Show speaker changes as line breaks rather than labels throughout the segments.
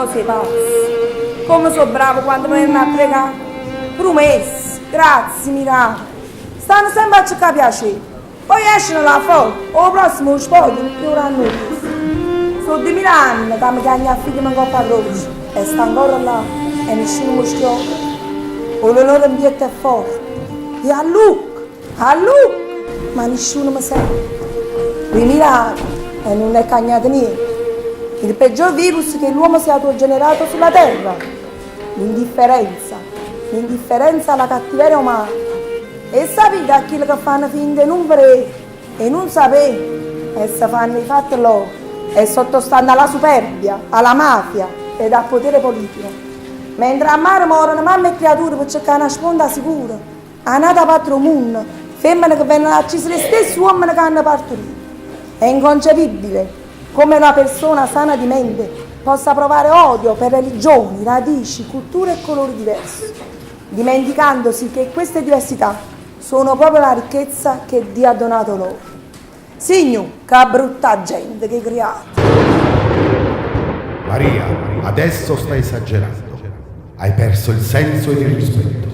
Cose 'e pazze. Comme so' brave quando me veneno a pregà. Prumesse, grazie, miracoli. Stanno sempe a cercà piacere. Poi esceno là fora, 'o prossimo 'o spogliano e 'o danno 'o riesto. So' duemila anne ca me chiagno a figliemo 'ncopp' 'a croce e sta ancora là e nisciuno m' 'o schiova. 'o dolore 'mpietto è forte e allucco, allucco, ma nisciuno me sente. Duemila anne e nun è cagnato niente. Il peggior virus che l'uomo si è autogenerato sulla terra? L'indifferenza, l'indifferenza alla cattiveria umana. E sapite a chille che fanno finta 'e nun verè, 'e nun sapè, e se fanno 'e fatte loro e sottostanno alla superbia, alla mafia ed al potere politico. Mentre a mare morono mamme e criature pe cercà na sponda sicura, a n'ata parte d' 'o munno, femmene che veneno accise d' 'e stessi uommene che hanno partorito. È inconcepibile come una persona sana di mente possa provare odio per religioni, radici, culture e colori diversi. Dimenticandosi che queste diversità sono proprio la ricchezza che Dio ha donato loro. Signù, che brutta gente che 'e criato!
Maria, adesso stai esagerando. Hai perso il senso ed il rispetto.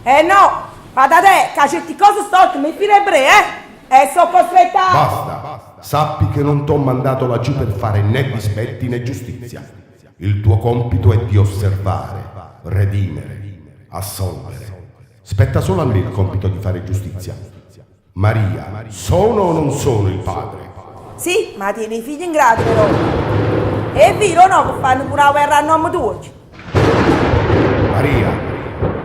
Eh no, Patatè, ca cierti cose storte m' 'e firo 'e verè, eh! E so' costretta a.
Basta, sappi che non t'ho mandato laggiù per fare né dispetti né giustizia. Il tuo compito è di osservare, redimere, assolvere. Spetta solo a me il compito di fare giustizia. Maria, sono o non sono il padre?
Sì, ma tiene 'e figli 'ngrate però. E vire o no che fanno pure 'a guerra a nomme tuoje?
Maria,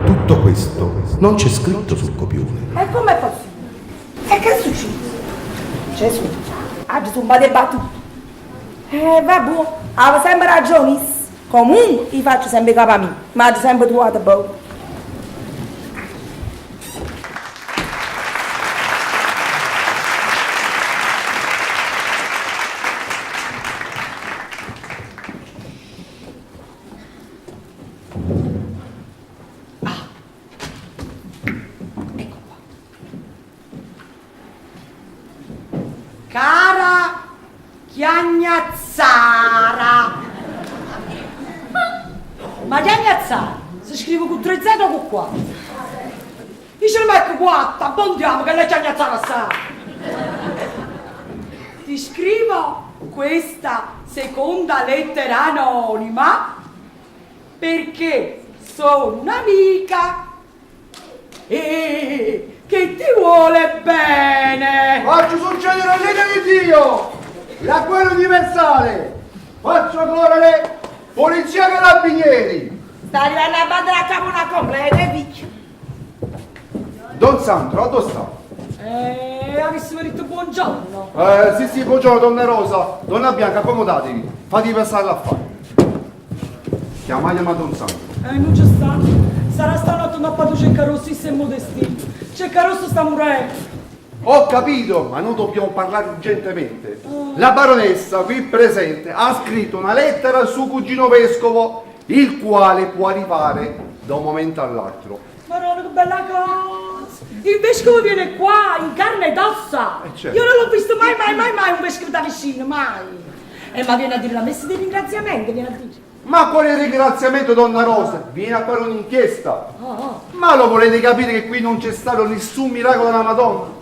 tutto questo non c'è scritto sul copione.
E comm'è possibile? E ch'è succieso? Gesù, aggio zumbato e battuto. Eh, vabbuò, ave sempe ragione isso. Comunque, io faccio sempe 'e capa mia, m'aggio sempe truvato bona.
Ah. Ecco qua. Cara Chiagnazzara. Ma Chiagnazzara si scrive cu tre zeta o cu quatt? Io ce ne metto quatt, abbondiamo che lei Chiagnazzara assai. Ti scrivo questa seconda lettera anonima perché sono un'amica E che ti vuole bene!
Faccio succedere l'ira di Dio! La guerra universale! Faccio correre polizia e carabinieri!
Sta arrivanno 'a banda d' 'a capona completa, 'e vicchie.
Don Sandro, addò sta?
Eh, avissimo ditto buongiorno.
Eh, sì, sì, buongiorno, donna Rosa. Donna Bianca, accomodatevi. Fatevi passare l'affare. Chiamateme a Don Sandro.
Eh, nun ce sta. Sarà stanotte 'ngoppa addu Ceccarosso, isso e Modestino. Ceccarosso sta murenno.
Ho capito, ma noi dobbiamo parlare urgentemente. La baronessa qui presente ha scritto una lettera al suo cugino vescovo, il quale può arrivare da un momento all'altro.
Maronna che bella cosa! Il vescovo viene qua in carne ed ossa!
Eh, certo.
Io non l'ho visto mai, mai, mai, mai un vescovo da vicino, mai! E ma viene a dire la messa di ringraziamento, viene a dire.
Ma quale ringraziamento, donna Rosa? Viene a fare un'inchiesta.
Oh, oh.
Ma lo volete capire che qui non c'è stato nessun miracolo della Madonna?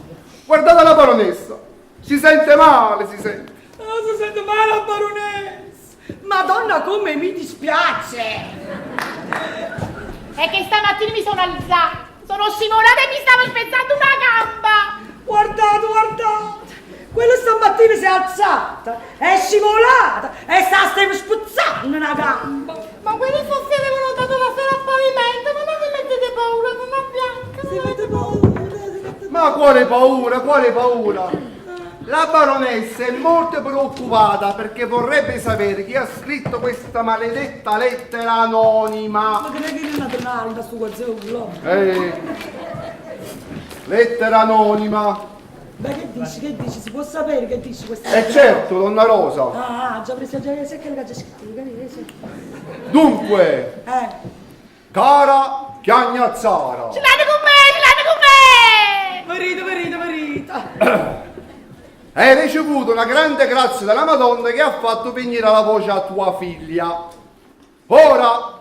Guardate la baronessa, si sente male, si sente.
Oh, si sente male la baronessa. Madonna come mi dispiace!
È che stamattina mi sono alzata, sono scivolata e mi stavo spezzando una gamba!
Guardate, guardate! Quella stamattina si è alzata, è scivolata e sa steva spezzando una gamba!
Ma quelli forse avevano dato la sera a pavimento, ma non vi mettete paura, donna Bianca?
Si mette paura, si mette
Ma quale paura, quale paura? La baronessa è molto preoccupata perché vorrebbe sapere chi ha scritto questa maledetta lettera anonima.
Ma che ne viene naturale da sto guazzone?
Eh, lettera anonima.
Beh, che dici, che dici? Si può sapere che dici questa
E certo, donna Rosa.
Ah, ah, già preso, già sai che l'ha già scritto, capito? Sì.
Dunque,
Eh,
cara Chiagnazzara.
Ce l'hanno con me, ce l'hanno con me!
marito, marito, marito.
Hai ricevuto una grande grazia dalla Madonna che ha fatto venire la voce a tua figlia. Ora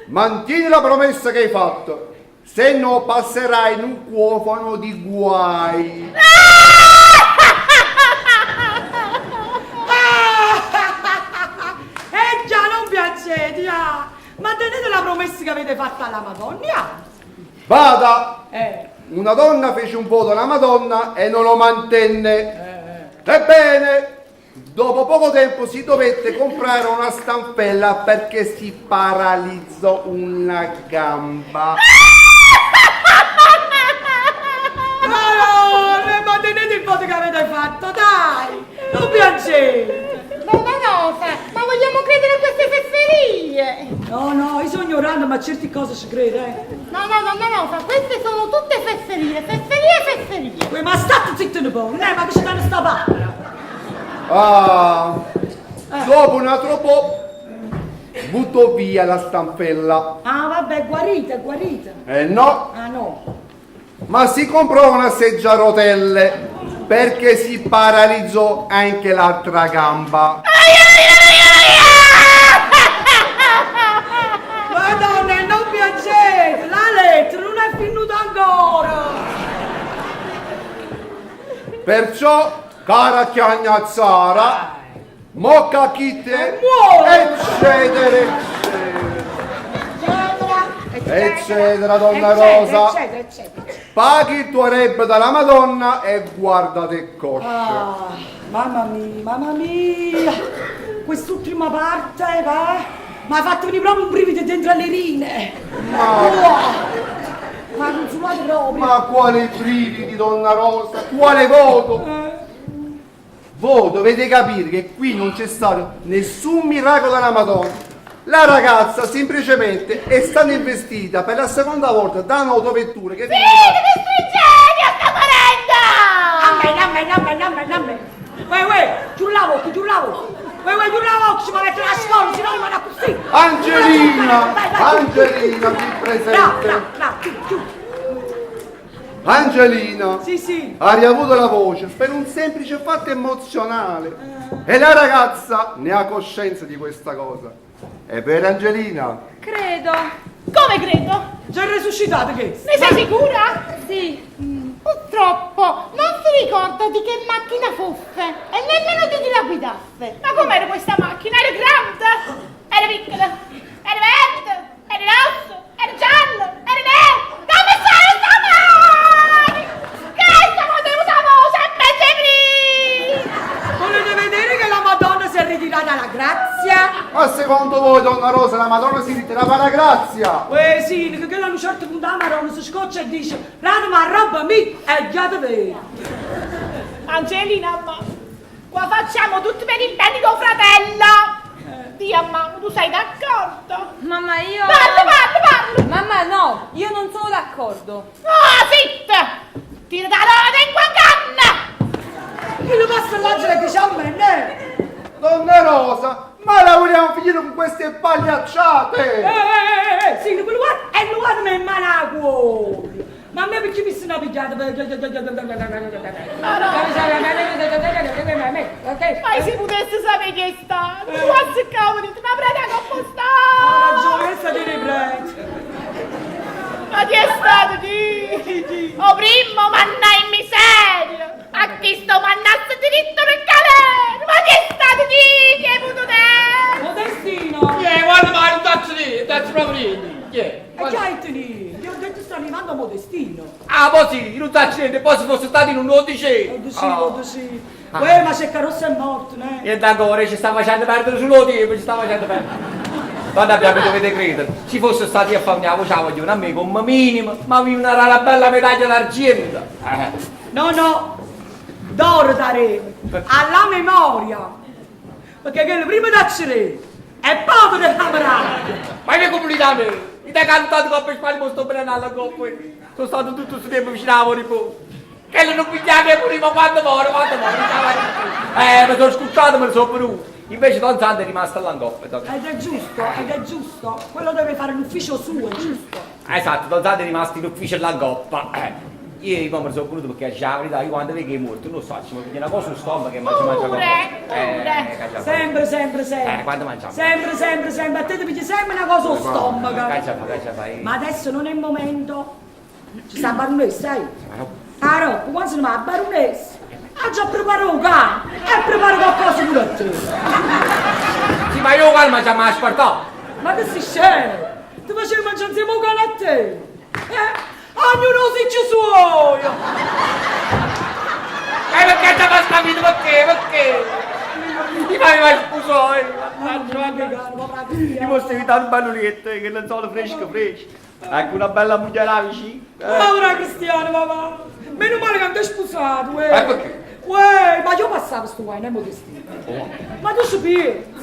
mantieni la promessa che hai fatto, se no passerai in un cuofano di guai.
Eh già, non piangete, ah. Mantenete la promessa che avete fatto alla Madonna.
Vada!
Eh.
Una donna fece un voto alla Madonna e non lo mantenne. Ebbene, dopo poco tempo si dovette comprare una stampella perché si paralizzò una gamba.
Madonna, mantenete il voto che avete fatto, dai! Non piangete!
Donna Rosa, ma vogliamo credere a queste fesserie?
No, no, io sono ignorante, ma a certe cose ci credo, eh.
No, no, donna Rosa, queste sono tutte fesserie, fesserie, fesserie.
Uè, ma state zitto un po', eh, ma che ci danno sta papera?
Ah, dopo un altro po' buttò via la stampella.
Ah, vabbè, è guarita, è guarita.
Eh no,
Ah, no.
ma si comprò una seggia a rotelle perché si paralizzò anche l'altra gamba.
Madonna, e non piangete, la lettera non è finita ancora.
Perciò, cara chiagnazzara, mocca chi te,
Muore!
eccetera, eccetera. Eccetera, donna
Eccetera,
Rosa.
Eccetera, eccetera.
Paghi il tuo rebbe dalla Madonna e guarda te cosce.
Ah, mamma mia, mamma mia. Quest'ultima parte, va? Mi ha fatto venire proprio un brivido dentro alle rine. Ma... Ma non consumate proprio.
Ma quale brividi, donna Rosa, quale voto? Voi dovete capire che qui non c'è stato nessun miracolo della Madonna. La ragazza semplicemente è stata investita per la seconda volta da un'autovettura che
Sì, mi stringete, sto morendo!
Amen, amen, amen, amen, amen. Uè, uè, giù la bocca, giù la bocca. Uè, uè, giù la bocca, ci vuole mettere la scuola, se no rimane così.
Angelina,
Vai, vai, giù.
Angelina qui
Bravo,
presente.
bravo, bravo, giù, giù.
Angelina
Sì, sì.
ha riavuto la voce per un semplice fatto emozionale e la ragazza ne ha coscienza di questa cosa. È vero Angelina?
Credo.
Come credo?
Già resuscitato che?
Ne sei sicura?
Sì.
Purtroppo non si ricorda di che macchina fosse e nemmeno di chi la guidasse. Ma com'era questa macchina? Era grande? Era piccola? Era verde? Era rossa? Era gialla? Era nera? Dove sei stamani? Che stiamo usando sempre sempre!
Volete vedere che la Madonna si è ritirata la grazia?
Ma secondo voi, donna Rosa, la Madonna si ritirava la grazia?
Uè sì, che quella a un certo punto la Madonna si scoccia e dice Rado ma roba mi è già da vero.
Angelina, ma qua facciamo tutti per il bene con fratello! Dì a mamma, tu sei d'accordo?
Mamma, io...
Parla, parla, parla!
Mamma, no, io non sono d'accordo.
Ah, zitta! Tira da la lingua in canna!
Chi lo passa l'angelo che c'ha a me, ne?
Donna Rosa, ma la vogliamo finire con queste pagliacciate?
Eh, eh, eh, eh, sì, quello guarda, e lo guarda me in mano a cuore. Ma a me perché mi sono pigliata?
Ma se potesse sapere chi è stato! Tu a seccare, ma prete come sta!
Ha ragione, questa tiene prete.
Ma chi è stato chi? O primo manna in miseria! A chi sto mannasse diritto nel calere! Ma chi è stato chi? Chi è venuto te?
Modestino!
Yeah, guarda, ma non taccio niente, taccio proprio niente. Yeah.
E già è lì, ti ho detto sta arrivando Modestino.
Ah, poi sì, non taccio niente, poi se fosse stato in un non dicevo.
Oh, sì, oh, sì. Uè, ma c'è Carossa è morto, ne?
Niente ancora, ci sta facendo perdere solo tempo, ci sta facendo perdere. Guarda, abbiamo dovete credere, ci fosse stati a fare una voce a voglio, a me come minimo, ma mi una rara bella medaglia d'argento. Eh.
No, no, d'oro daremo, alla memoria. Perché quello prima da e poi te ne faranno.
Ma che comunità me? Mi dai cantato con per fare sto bene alla coppa. Sono stato tutto questo tempo vicino a voi. Che non pigliava e moriva quando muore, quando muore. Mi sono scucciato, me ne sono venuto. Invece Don Santo è rimasto là in coppa. Don.
Ed è giusto, ed è giusto. Quello deve fare l'ufficio suo, è giusto.
Esatto, Don Santo è rimasto in ufficio là in coppa. Eh. Io mo me ne so venuto perché a la verità, io quando vedo 'e muorte, nun 'o saccio, mi piglia una cosa 'o stomaco e mangio mangio
Pure, pure.
Eh, che
Sempre, sempre, sempre.
Eh, quando mangiamo?
Sempre, sempre, sempre. A te ti piglia sempre una cosa allo stomaco.
Che fa, che fai?
Ma adesso non è il momento. Ci sta la baronessa, sai? Ah, no, quando se ne va la baronessa? Ha già preparato un cane e prepara qualcosa pure a te.
Sì, ma io calma già mi aspettato.
Ma che sei scemo? Ti facevi mangiare insieme un cane a te? Eh? Ognuno si ci suo!
Eh, perché già mi capito? Perché? Perché? Mi fai scuso, eh. Io posso evitare un balloletto che non sono fresco fresco. Anche una bella moglie vicino.
Povera Cristiana, papà! Meno male che non ti hai sposato, uè!
Ma perché?
Uè, ma io passavo sto guai, non è modestino. Ma tu ci pensi?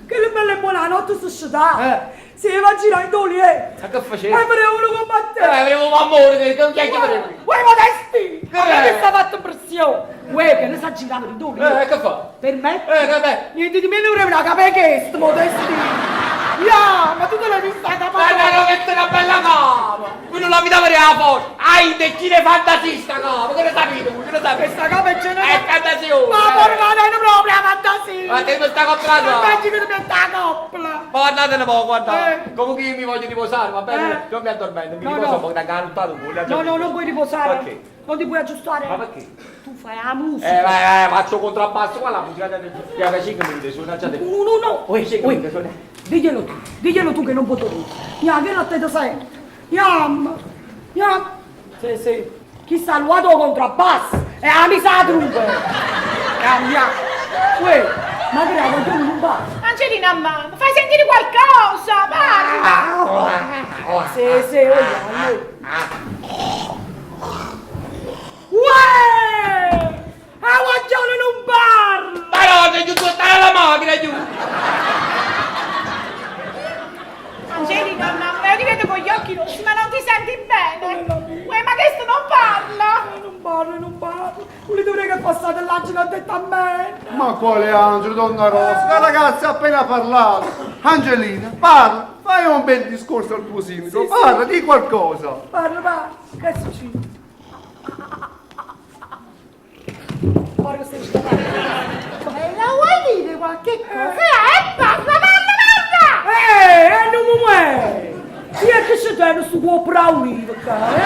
Che le belle e buone la notte si scetava.
Eh.
Si va a girare in letto.
Ma che faceva?
E volevo uno come te.
Eh, avevo un amore, che che chiacchiere.
Uè, modesti! A me
Eh.
che sta fatto impressione! Uè, che ne sa girare in letto.
Eh, che fa?
Per me?
Eh, vabbè.
Niente di meno vorrei una capa che modesti! Ya, ma tu te l'hai vista la capa?
Ma no, questa è una bella capa! Qui non la vita per la forza! Hai decine fantasista capa! Che ne sapete voi? Che ne sapete?
Questa capa è generale!
È fantasiosa!
Ma porca non è proprio la fantasia!
Ma te mi sta comprando?
Ma immagini che mi sta coppla!
Ma guardate un po', guarda!
Eh.
Comunque io mi voglio riposare, va bene?
Eh.
Non mi addormento, mi
No,
riposo
no.
un po' da caruttato pure.
No, no, non puoi riposare!
Perché?
Non ti puoi aggiustare!
Ma perché?
Tu fai la musica!
Eh, vai, vai, faccio contrabbasso qua la musica del 5 minuti, suona già
No, no, no!
Oi, cinque
Oi,
minuti, suona.
Diglielo tu, diglielo tu che non potevo. Gna, che la te senti? Gnam! Gnam! Sì, sì. Chi sta al lato contrabbasso è la misa truppe! Gnam, gnam! Uè, ma che la voglio non va?
Angelina, mamma, fai sentire qualcosa, parla.
Sì, sì, oi, Uè! La guaglione non parla!
Ma no, sei giusto stare alla macchina, giù!
Angelina, mamma, io ti vedo con gli occhi rossi, ma non ti senti bene. Uè, ma questo non parla.
Non parla, non parla. Volete dire che è passato l'angelo ha detto a me?
Ma quale angelo, donna Rosa? La ragazza ha appena parlato. Angelina, parla, fai un bel discorso al tuo sindaco,
Sì, sì.
parla di qualcosa.
Parla, parla. Che è successo? Porca stai scapando.
E la vuoi dire qualche cosa? Eh, parla, parla, parla!
Ehi, eh, non mi muoio! Chi è che si tiene su cuore oliva qua? Eh,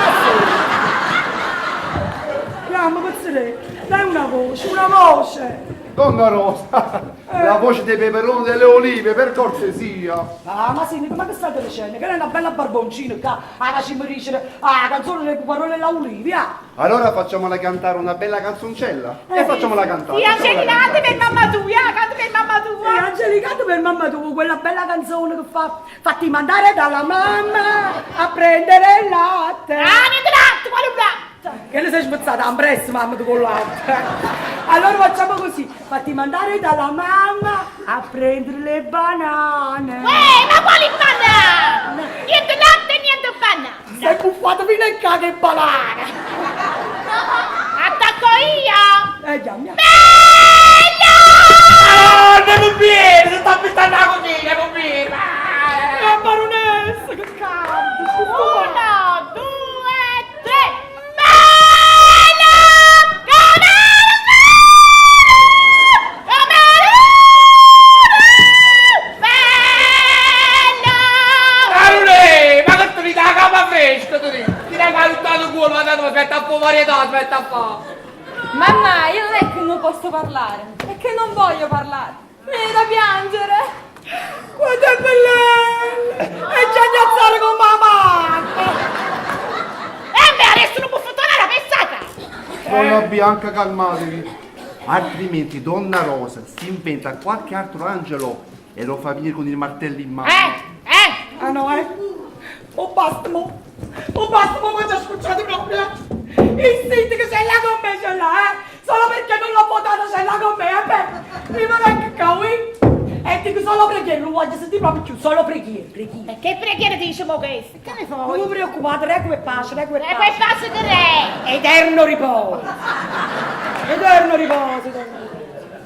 Chiama, pezzere, dai una voce, una voce!
Donna Rosa, la voce dei peperoni delle olive, per cortesia.
Ah, ma sì, ma che state dicendo? Che è una bella barboncina qua, ah, facciamo dicere, ah, canzone delle parole della Olivia!
Allora facciamola cantare una bella canzoncella e facciamola cantare.
Sì,
facciamola
Angelina, canta
cantare.
per mamma tua, canta per mamma
E
tua.
Angelica, canta per mamma tua quella bella canzone che fa Fatti mandare dalla mamma a prendere il latte.
Ah, niente latte, quale un latte?
Che ne sei spezzata? Ambress, mamma, tu con latte. Allora facciamo così, fatti mandare dalla mamma a prendere le banane.
Uè, ma quali banane? Niente latte, niente banane.
Sei buffato fino a qua che banane.
Attacco io.
Chiami.
Bella!
Ah, ne pompiere, si sta pistando la cucina, pompiere!
La baronessa, che canta.
Uno, due, tre. Bella! Come Bella!
Carolè, ma che tu ti dai la capa fresca, tu ti? Ti dai caruttato culo, ma tanto aspetta un po' varietà, aspetta un po'.
Mamma, io non è che non posso parlare, è che non voglio parlare. Mi viene da piangere.
Quanto è bella! E già gnazzare con mamma!
E beh, adesso non buffettone alla pensata!
Donna Bianca, calmatevi. Altrimenti Donna Rosa si inventa qualche altro angelo e lo fa venire con il martello in mano.
Eh, eh!
Ah no, eh? Oh basta mo! Oh basta mo, ma ci ha scucciato proprio! Il sindaco c'è là con me, c'è là, eh? Solo perché non l'ho votato c'è là con me, eh beh! Mi vengo qua, qui! E dico solo preghiere, non voglio sentire proprio più, solo preghiere, preghiere.
E che preghiera dice mo questo? Che ne
Non vi preoccupate, requie e pace, requie e
E quel
pace.
passo che re!
Eterno riposo! Eterno riposo, eterno riposo.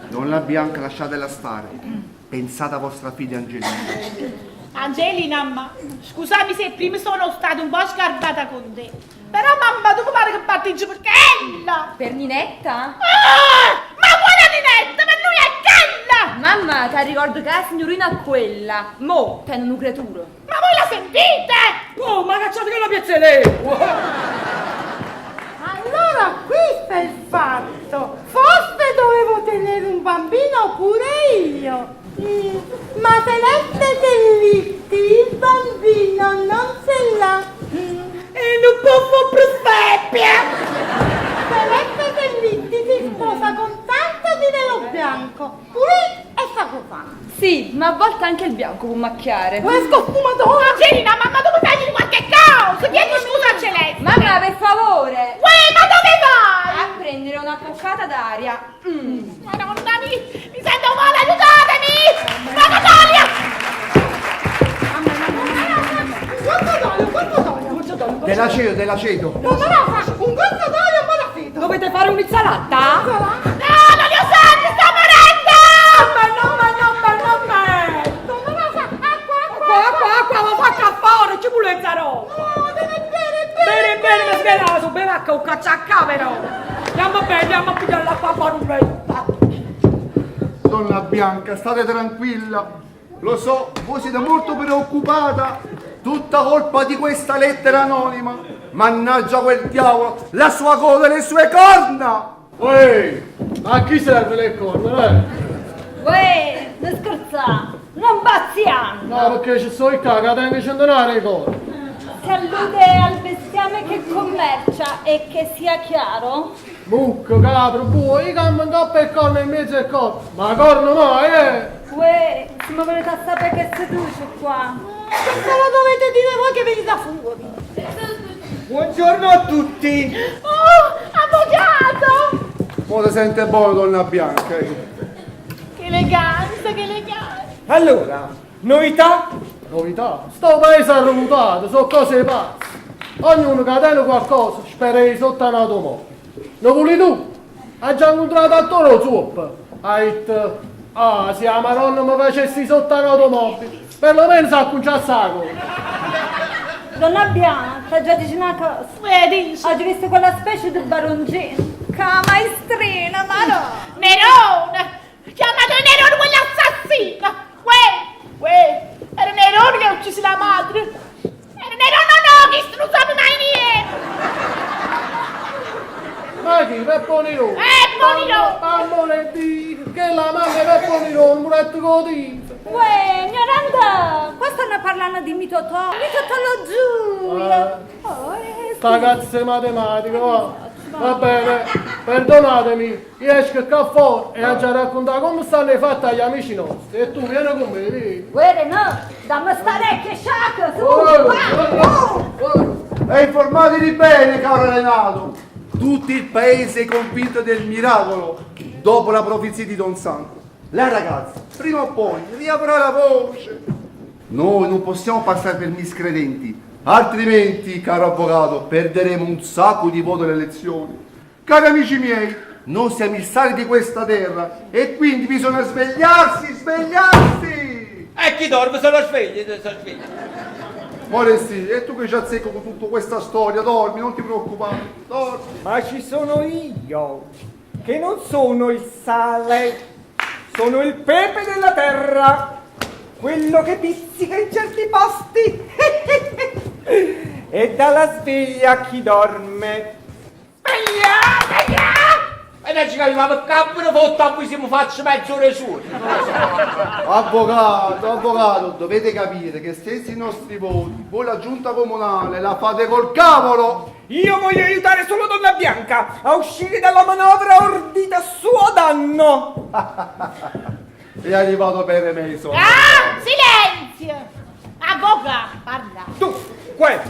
Donna Bianca, lasciatela stare. Pensate a vostra figlia Angelina.
Angelina, ma scusami se prima sono stata un po' sgarbata con te. Però mamma, tu mi pare che batteggi per chella!
Per Ninetta?
Ah! Ma quale Ninetta? Per lui è chella!
Mamma, ti ricordo che la signorina è quella. Mo, tiene un creaturo.
Ma voi la sentite?
Oh, ma cacciate che la piazza lei!
Allora questo è il fatto. Forse dovevo tenere un bambino pure io. Mm, Ma Celeste Dellitti il bambino non ce l'ha. Mm.
E non può fare
Celeste Dellitti si sposa con tanto di velo bianco, pulito e sacrosanto.
Sì, ma a volte anche il bianco può macchiare.
Questo sfumatore! Angelina, mamma, tu mi fai qualche causa? Chiedi scusa a Celeste!
Mamma, per favore!
Uè, ma dove vai?
A prendere una boccata d'aria. Mm.
Madonna mia, mi sento male, aiutatemi! Vado Talia! Un colpo d'olio, un colpo d'olio!
Dell'aceto, dell'aceto.
Non me la fa! Un colpo d'olio e un malaceto!
Dovete fare un'insalata?
No, l'olio santo, sta morendo!
Ma no, ma no, ma no, ma!
Non me la fa! Acqua, acqua!
Acqua, acqua, acqua, ma faccia fuori, ci vuole zarò!
No, deve bere, bere!
Bene, bene, mi svelato, beve acqua, un cacciacca però! Andiamo bene, andiamo a pigliare l'acqua a fare un bel...
Donna Bianca, state tranquilla. Lo so, voi siete molto preoccupata. Tutta colpa di questa lettera anonima. Mannaggia quel diavolo, la sua coda e le sue corna!
Uè, a chi serve le corna, eh?
Uè, non scherzare, non bazziamo!
No, perché ci sono i qua che tengo centenari di corna.
Si allude al bestiame che commercia e che sia chiaro.
Mucco, capro, bue, i campo in coppa e corna in mezzo al corno. Ma corno mai, eh?
Uè, se mi volete sapere che seduce qua.
Questo lo dovete dire voi che venite da fuori!
Buongiorno a tutti!
Oh, avvocato!
Mo ti sente buono, donna Bianca. eh.
Che eleganza, che eleganza!
Allora, novità?
Novità, sto paese è ruotato, sono cose pazze. Ognuno che tiene qualcosa spera di sotto un automobile. Lo vuoi tu? Ha già incontrato a Toro Zuop. Ha detto, ah, se la Madonna mi facessi sotto un automobile, perlomeno sa acconciare la coda.
Donna Bianca, già dice una cosa.
Uè, dici!
Oggi visto quella specie di baroncino.
Che maestrina, ma no!
Nerone! Chiamate Nerone quell'assassino! Uè, uè, era Nerone che ha ucciso la madre! Era Nerone no, no, che non sa mai niente!
Ma chi? Peppo Nirone?
Peppo Nirone!
Amore di che la mamma è Peppo Nirone, muretto con dito.
Uè, ignorante, qua stanno parlando di mitotò, mitotologia. Oh,
Sta cazzo di matematica, va. Va bene, perdonatemi, io esco qua fuori e ho già raccontato come stanno i fatti agli amici nostri. E tu vieni con me, vieni.
Guerre no, dammi sta orecchia, sciacca, su,
Oh,
va.
oh, oh.
E informatevi bene, caro Renato. Tutto il paese è convinto del miracolo dopo la profezia di Don Santo. La ragazza, prima o poi, riavrà la voce. Noi non possiamo passare per miscredenti, altrimenti, caro avvocato, perderemo un sacco di voti alle elezioni. Cari amici miei, noi siamo il sale di questa terra e quindi bisogna svegliarsi, svegliarsi!
E chi dorme sono svegli, sono svegli.
Moresti, e tu che ci azzecco con tutta questa storia, dormi, non ti preoccupare, dormi.
Ma ci sono io, che non sono il sale, sono il pepe della terra, quello che pizzica in certi posti e dà la sveglia a chi dorme.
Sveglia, sveglia! E non ci capiamo, ma cappero fotta, a cui siamo faccio mezz'ora su.
Avvocato, avvocato, dovete capire che senza i nostri voti, voi la giunta comunale la fate col cavolo!
Io voglio aiutare solo Donna Bianca a uscire dalla manovra ordita a suo danno.
È arrivato bene Mason.
Ah, silenzio! Avvocato, parla!
Dunque,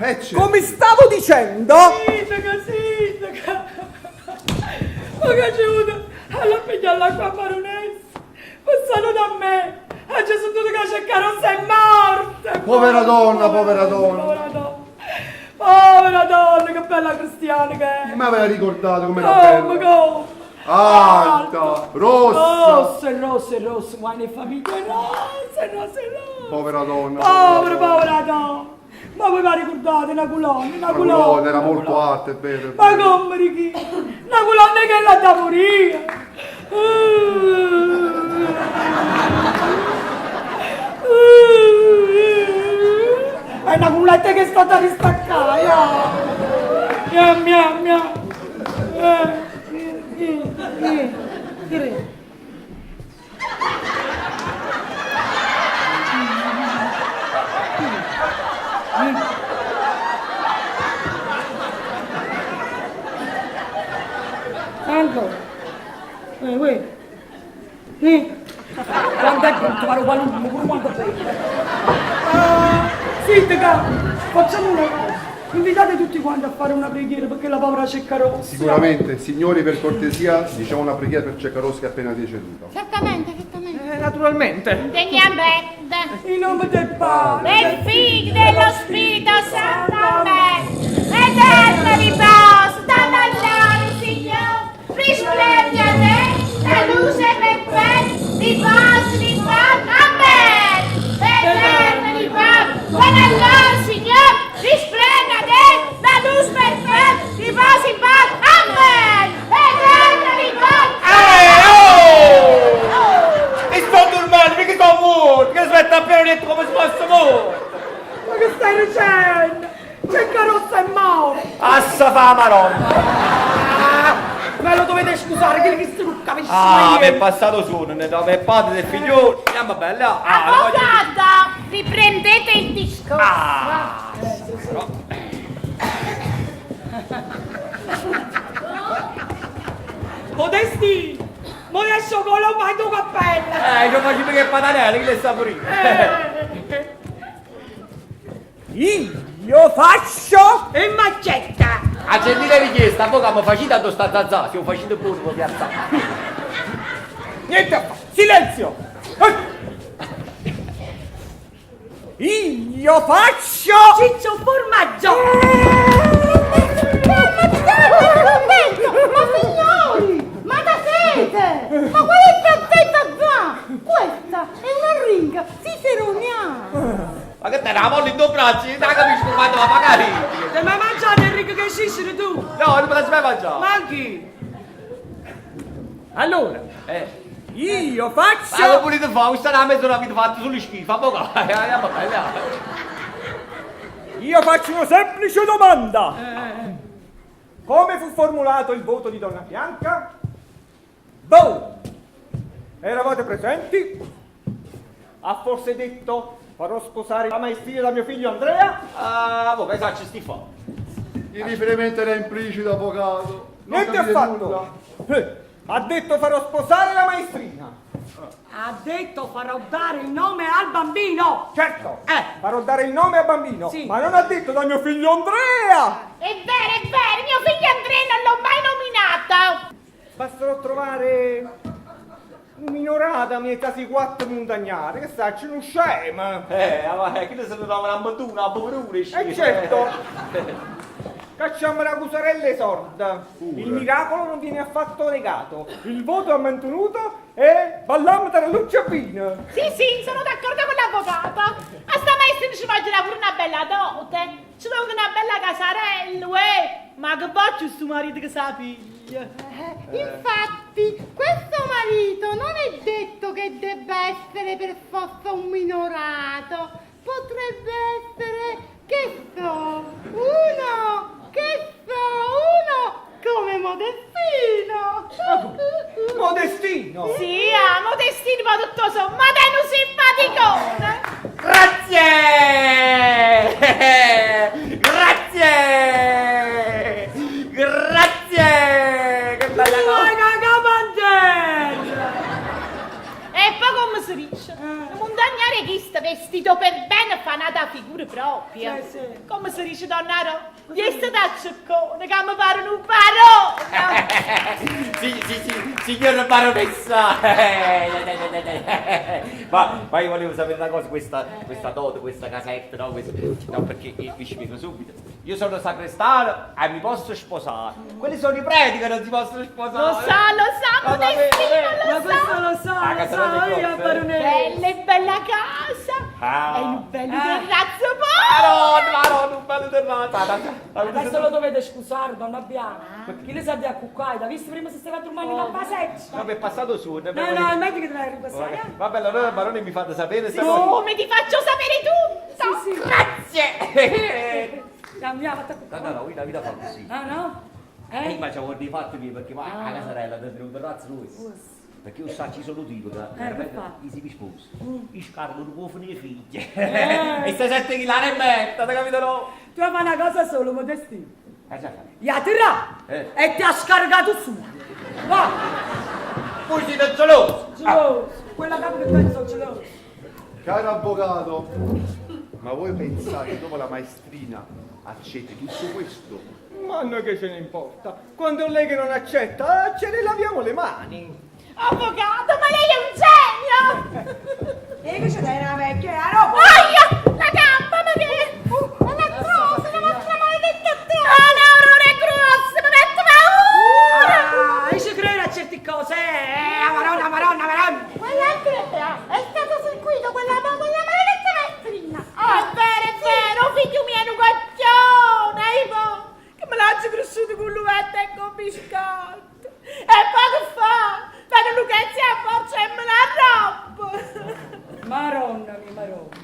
Eh, c'è.
come stavo dicendo,
Sindaco, sindaco! Ma che c'è avuto alla pigliare l'acqua a baronessa? Passano da me! Ha già sentito che c'è Carossa è morta! È
Povera
morta,
donna, povera donna.
Povera donna! Povera donna, che bella cristiana che è!
Ma ve la ricordate come era
Come,
bella?
come?
Alta, rossa.
Rossa, rossa, rossa, ma in famiglia è rossa, rossa, rossa!
Povera donna.
Povera, povera donna. Ma voi vi ricordate una colonna, una
La
colonna.
colonna era molto alta, è vero. è
Ma
vero.
come di chi? Una colonna che l'ha da morire. È una culletta che è stata ristaccata. Mia, mia, mia. Eh, Ancora. Eh, uè. Eh. Quanto è brutto, pare qualunque, pure quanto è bello. Ah, sindaca, facciamo una cosa. Invitate tutti quanti a fare una preghiera perché la povera Ceccarossa.
Sicuramente, signori, per cortesia, diciamo una preghiera per Ceccarossi che è appena deceduto.
Certamente, certamente.
Naturalmente.
Degnamente.
In nome del Padre,
Del Figlio e dello Spirito Santo, amen. Eterno riposo, dalla gloria, Signore, risplendi a te la luce perfetta, riposo, riposo, amen. Eterno riposo, buona allora, Signore, risplende a te la luce perfetta, riposo in pace, amen. Eterno riposo.
Eh, oh! E sto dormendo, perché sto morto? Che aspetta appena detto come si fosse morto?
Ma che stai dicendo? Ceccarossa è morta!
Assa fa maronna!
Ah, me lo dovete scusare, che che non capisce
Ah, mi è
niente.
passato solo, ne do per padre del figliolo. Andiamo bella. Ah, lo voglio-
Avvocato, riprendete il discorso.
Ah,
Modesti, mo adesso con la mando cappella.
Eh, ci faccio che patanelle, che le saporite.
Io faccio
E macchietta.
A gentile richiesta, avvocato, facite a sta zazà, se lo facite pure, può piazzare.
Niente a fare. Silenzio. Eh. Io faccio
Ciccio formaggio.
Roberto, ma signori, ma da siete? Ma qual è il perfetto qua? Questa è una ringa ciceroniana.
Ma che te la molli in due bracci, non capisco quando va a pagare.
Te mai mangiato Enrico che scissere tu?
No, non me la mai mangiare.
Ma anche.
Allora,
Eh.
io
Ma che
faccio
volete fare? Questa è una mezz'ora avete fatto solo schifo, avvocato. Eh, Andiamo bella.
Io faccio una semplice domanda. Come fu formulato il voto di Donna Bianca? Voi eravate presenti? Ha forse detto farò sposare la maestrina da mio figlio Andrea?
Ah, boh, che ci sti fa?
Il riferimento era implicito, avvocato. Non
Niente
capite
affatto.
nulla.
Eh, Ha detto farò sposare la maestrina.
Ha detto farò dare il nome al bambino.
Certo,
Eh.
farò dare il nome al bambino,
Sì.
ma non ha detto da mio figlio Andrea.
È vero, è vero, mio figlio Andrea non l'ho mai nominato.
Basterò trovare un minorata a metà si quattro montagnari, che sa, c'è un scemo.
Ma che ne se ne trova una battuta, una poverura.
E certo, cacciamo la cusarella sorda. Il miracolo non viene affatto negato. Il voto è mantenuto e ballammo tra luce e vino.
Sì, sì, sono d'accordo con l'avvocato. A sta maestra ci mangerà pure una bella dote. Ci vuole una bella casarella, uè. Ma che faccio sto marito che sa piglia?
Infatti, questo marito non è detto che debba essere per forza un minorato. Potrebbe essere, che so, uno, che so, uno come Modestino.
Modestino!
Sì, ah, Modestino, ma tutto sommato è un simpaticone.
Grazie! Grazie! Grazie! Che bella cosa!
Dai, cacamandella.
E poi come si dice? Il montagnare chi sta vestito per bene fa una figura propria.
Sì, sì.
Come si dice, donna Ro? Gli è stata ceccone che mi pare un barone.
Sì, sì, sì, signora baronessa! Ma io volevo sapere una cosa, questa, questa dote, questa casetta, no? Questa, no, perché io vi spiego subito. Io sono sacrestano e mi posso sposare. Quelli sono i preti che non si possono sposare.
Lo sa, lo sa,
Lo sapevo,
Modestino,
Ma
lo sa.
questo lo so,
Ah,
lo
Casanova
so
di
io,
Grosse.
baronessa.
Bella e bella casa. È un bello terrazzo poi!
Maronna, maronna, un bello terrazzo.
Adesso lo dovete scusare, donna Bianca. Chi le sa di accuccare? L'ha visto prima se stava dormendo in passeggio?
Vabbè, è passato su.
No, no, è meglio che te la ripassare. eh?
Vabbè, allora barone mi fate sapere se...
Come ti faccio sapere tutto?
Sì, sì.
Grazie!
Andiamo, andiamo, attacca.
No, no, no, la vita fa così.
Ah, no? Eh?
Eh, ma c'avevo dei fatti miei perché ma la casarella dentro un terrazzo lui. Perché io sa ci sono tipo che
che fa?
i si sposa. I scarno non può finire figli. E 6 7 kg e mezzo, ti capito no?
Tu fai una cosa sola, Modestino.
Cosa fai?
Gli ha tirato
Eh.
e ti ha scaricato su. Va,
Voi siete gelosi!
geloso. Quella capo che penso geloso.
Caro avvocato, ma voi pensate che dopo la maestrina accetti tutto questo?
Ma a noi che ce ne importa? Quando lei che non accetta, ce ne laviamo le mani.
Avvocato, ma lei è un genio!
E che c'è una vecchia, la roba?
Aia! La gamba, ma che... Ma la cosa, la vostra maledetta Ah, l'aurora è grossa, mi mette paura!
Ah, io ci credo a certe cose, eh, maronna, maronna, maronna.
Quell'altra è stato seguito quella, quella maledetta maestrina. Ah, è vero, è vero, figlio mio è un guacchione, Ivo, che me l'ha cresciuto con l'uvetta e con biscotto. E poi che fa? Vedo Lucrezia a forza e me la rompo.
Maronna mia, maronna.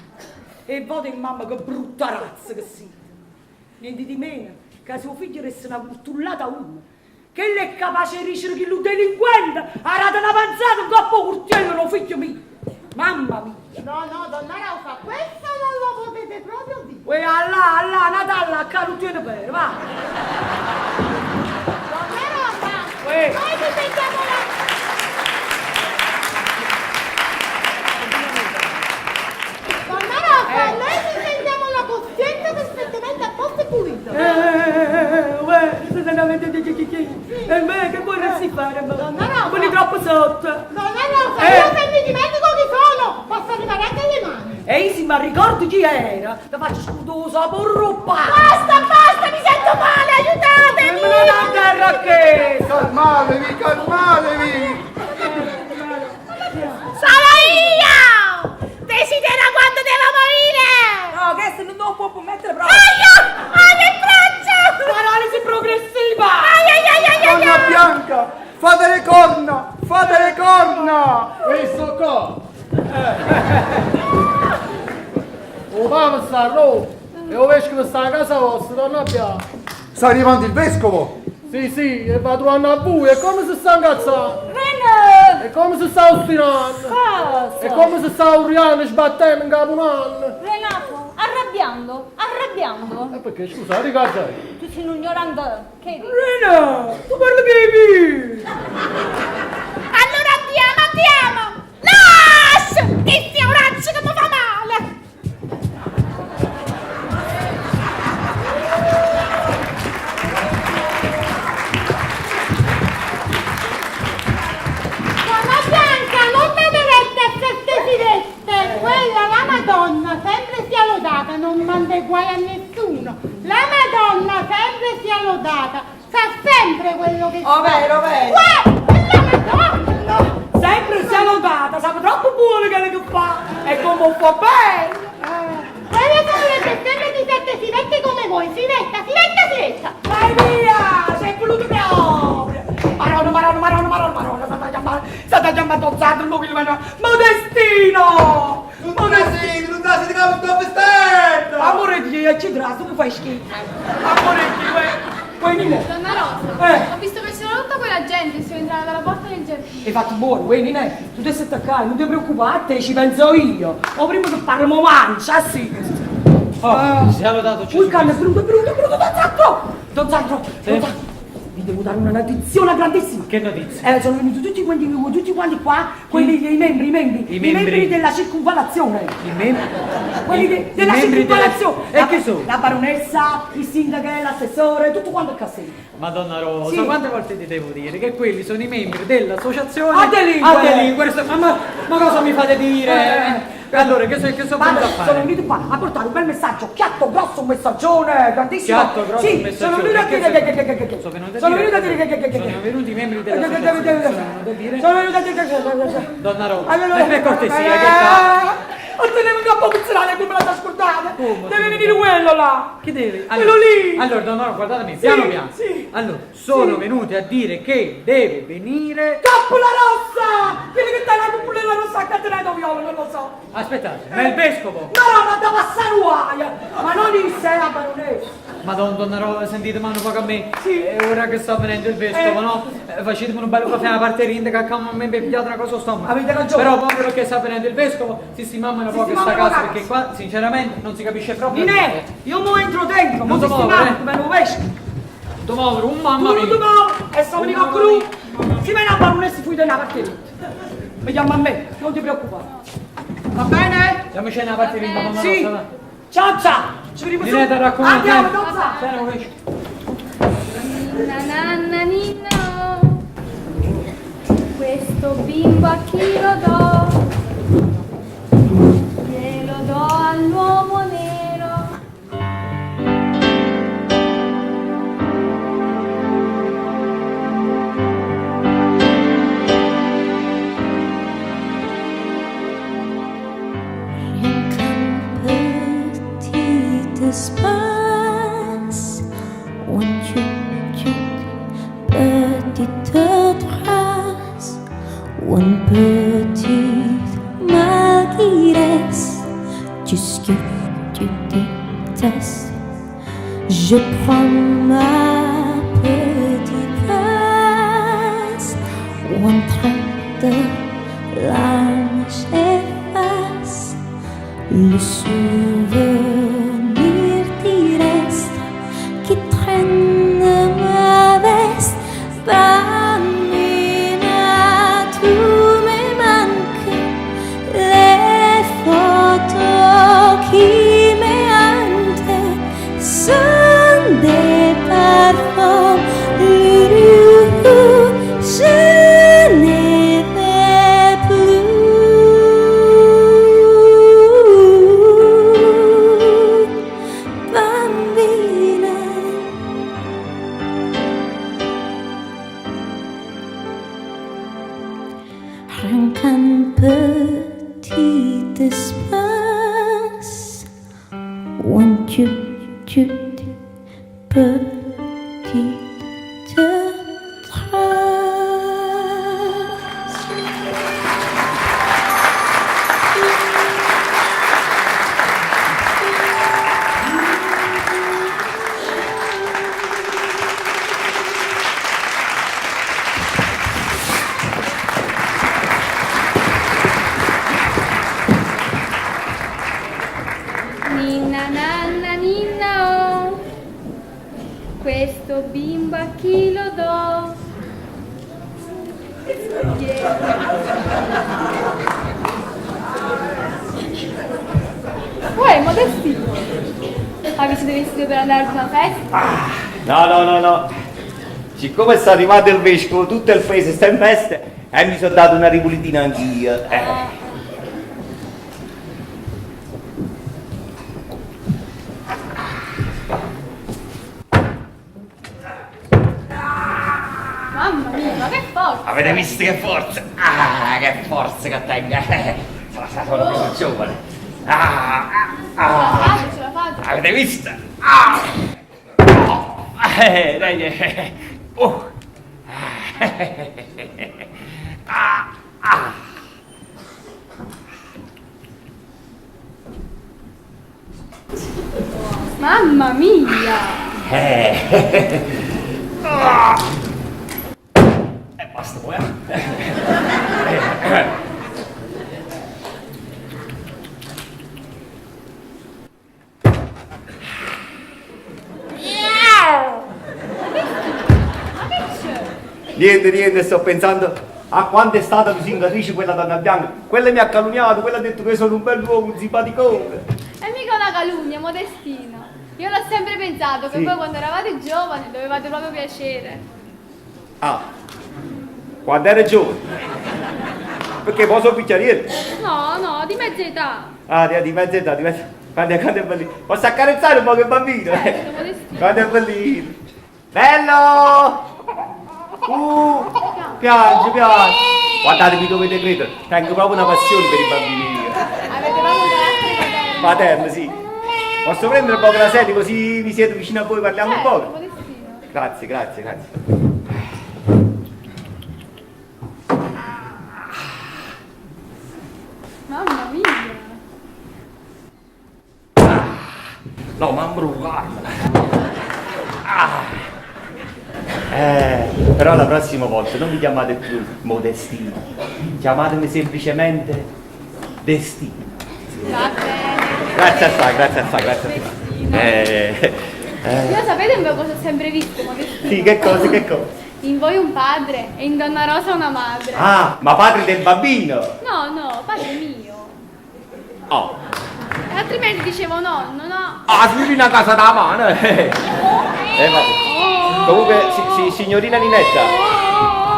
E vado in mamma che brutta razza che siete. Niente di meno, che suo figlio resta una cultullata una. Che lei è capace di dicere che lui delinquente ha dato una panzata un coppo curtiello lo figlio mio. Mamma mia.
No, no, donna Raufa, questo non lo potete proprio dire.
Uè, Allah, Allah, Natale, a caro tiene bene, va.
Donna Rosa,
Uè.
noi difendiamo la... Donna Rosa, noi difendiamo la coscienza perfettamente a posto e pulita.
Uè, e me che vorresti fare? ma?
Donna Rosa.
Quelli troppo sotto.
Donna Rosa,
Eh.
io se mi dimentico chi sono, posso arrivare anche alle mani.
E io sì, ma ricordo chi era. Ti faccio scudosa, porruppa.
Basta, basta, mi sento male, aiutatemi!
E me ne a terra che...
Calmatevi, calmatevi!
Sono io! Desidera quando devo morire!
No, che se non lo può mettere proprio.
Aia! Ai, che braccia!
Paralisi progressiva!
Ai, ai, ai, ai, ai,
Donna
ai!
Bianca, fate le corna! Fate le corna!
Questo qua! O Papa sta a Roma e o vescovo sta a casa vostra, donna Bianca.
Sta arrivando il vescovo!
Sì, sì, e va trovando a voi, e come si sta incazzando?
Reno!
E come si sta ostinando?
Cosa?
E come si sta urriando e sbattendo in capo un anno?
Renato, arrabbiando, arrabbiando.
E perché, scusa, ricorda?
Tu sei un ignorante, che dici?
Rena, tu parli che mi.
Allora andiamo, andiamo! Lascia! Che sia un raggio che mi fa male! Donna Bianca, non date retta a certe firette! Quella, la Madonna, sempre sia lodata, non manda guai a nessuno! La Madonna, sempre sia lodata, sa sempre quello che
Oh,
fa!
vero, vero.
Uè, la Madonna!
Sempre sia lodata, sa troppo buono quello che fa. E come fa bene.
Quelle sono le bestemmie di sette sirette come voi, siretta, siretta, siretta!
Vai via, sei voluto proprio. Maronna, maronna, maronna, maronna, maronna, sta chiamando, sta chiamando Zandro, Modestino!
Modestino, non dai, ti capo, sto vestendo!
Amore di Dio, ci tu mi fai schifo. Amore di Dio, uè, Nina.
Donna Rosa,
Eh.
ho visto che c'era tutta quella gente e sono entrata dalla porta del giardino.
Hai fatto buono, uè, Nina, tu ti stai attaccare, non ti preoccupare, ci penso io. O prima che parliamo mancia, sì. Oh.
Sia lodato Gesù
Un cane è brutto, è brutto, è brutto, Don Sandro! Don Sandro, Don Sandro, vi devo dare una notizia grandissima.
Che notizia?
Eh, sono venuti tutti quanti, tutti quanti qua, quelli, i membri, i membri,
I
i membri,
membri.
della circonvallazione.
I membri?
Quelli de-
I
della
membri della-
circonvallazione.
E
La-
chi sono?
La baronessa, il sindaco, l'assessore, tutto quanto il castello.
Madonna Rosa,
Sì.
quante volte ti devo dire che quelli sono i membri dell'associazione
A delinquere.
A delinquere. Ma, ma, ma cosa mi fate dire?
Eh.
Allora, che, so, che sono venuto
Padre,
a
sono
fare?
venuto qua a portare un bel messaggio, chiatto, grosso, un messaggione, grandissimo.
Chiatto, grosso,
sì,
un messaggione.
sono venuto a
Che
dire che che che che che
Sono venuto a
Sono
dire-
venuto a dire che che che che
Sono venuti i membri dell'associazione. Sono venuto a dire
Sono venuto a dire che
Donna Rosa,
Allora-
e per cortesia, che fa?
O tenevo in capo puzzolare come l'ha scordata.
Come?
Deve venire quello là.
Chi deve?
Quello lì.
Allora, donna Rosa, guardate me, piano
Sì,
piano.
sì.
Allora, sono venuti a dire che deve venire.
Coppola rossa! Quello che dà la cupolella rossa a Caterina Viola, non lo so.
Aspettate, ma il vescovo?
No, no, ma da passare guai! Ma non in sé la baronessa.
Madonna, donna Rosa, sentite mano poco a me. Sì. ora che sta venendo il vescovo,
Eh.
no? Facetemi un bello caffè alla parte rinda che a me mi è pigliato una cosa al stomaco.
Avete ragione.
Però proprio perché sta venendo il vescovo, sistemiamo una poco
Sistemiamo
sta
una
casa,
casa.
perché qua sinceramente non si capisce proprio
Ninè,
niente.
io mo entro dentro, mo
Non ti
sistemiamo,
muovere, eh.
come lo vescovo.
Non ti muovere, un mamma
Tu non ti
mia.
muovi, e sto venendo a cru. Si viene la baronessa fuori da una parte rinda. Mi chiama a me, non ti preoccupare. Va bene?
Andiamocene alla parte rinda, donna
Sì.
Rosa. va.
Ciao ciao, ci vediamo
Ninè, ti raccomando.
Andiamo,
eh.
ciao.
Ciao, vescovo.
Ninna nanna ninna oh. Questo bimbo a chi lo do? Glielo do all'uomo nero.
Rien qu'un petit espace où une petite, petite trace, ou une petite mal qui reste, tout ce que tu détestes. Je prends ma petite place, ou un trait de larmes j'efface le souvenir qui reste, qui traîne ma veste. Bambina, tu me manques, les photos qui me hantent sont des parfums lumineux. Je ne vais plus, bambina. Rien qu'un petit espace où une petite, petite trace.
Ninna nanna ninna oh. Questo bimbo a chi lo do? Uè, Modestino, avete vestito per andare ad una festa?
No, no, no, no. Siccome sta arrivato il vescovo, tutto il paese sta in festa e mi sono dato una ripulitina anch'io. Eh.
Mamma mia, ma che forza!
Avete visto che forza? Ah, che forza che tengo! Sono stato proprio giovane. Ah, ah,
Ce la
ah.
fate, ce la fate!
Avete visto? Ah! Oh! Dai, eh. Oh! Ah, ah.
Mamma mia!
Eh. Ah. E basta poi. eh. Niente, niente, sto pensando a quanto è stata lusingatrice quella donna bianca. Quella mi ha calunniato, quella ha detto che sono un bel uomo, un simpaticone.
È mica una calunnia, Modestino. Io l'ho sempre pensato che
Sì.
voi quando eravate giovani dovevate proprio piacere.
Ah, quando ero giovane. Perché poi sono picciariello.
No, no, di mezza età.
Ah, di mezza età, di mezza Quando è, quando è bellino. Posso accarezzare un po' che bambino?
Certo, Modestino.
Quando è bellino. Bello! Piange, piange. Guardate, mi dovete credere, tengo proprio una passione per i bambini.
Avete proprio un
Paterno, sì. Posso prendere un poco la sedia così mi siedo vicino a voi parliamo un
Certo,
poco?
Modestino.
Grazie, grazie, grazie.
Mamma mia.
No, mamma guarda. Ah. Però la prossima volta non mi chiamate più Modestino, chiamatemi semplicemente Destino.
Va bene.
Grazie assai, grazie assai, grazie assai.
Destino.
Eh,
Io sapete in voi cosa ho sempre visto, Modestino?
sì, che cosa, che cosa?
In voi un padre e in Donna Rosa una madre.
Ah, ma padre del bambino!
No, no, padre mio.
Oh.
E altrimenti dicevo nonno, no?
Ah, signorina casa da mano! Vabbè. Comunque, sì, sì, signorina Ninetta,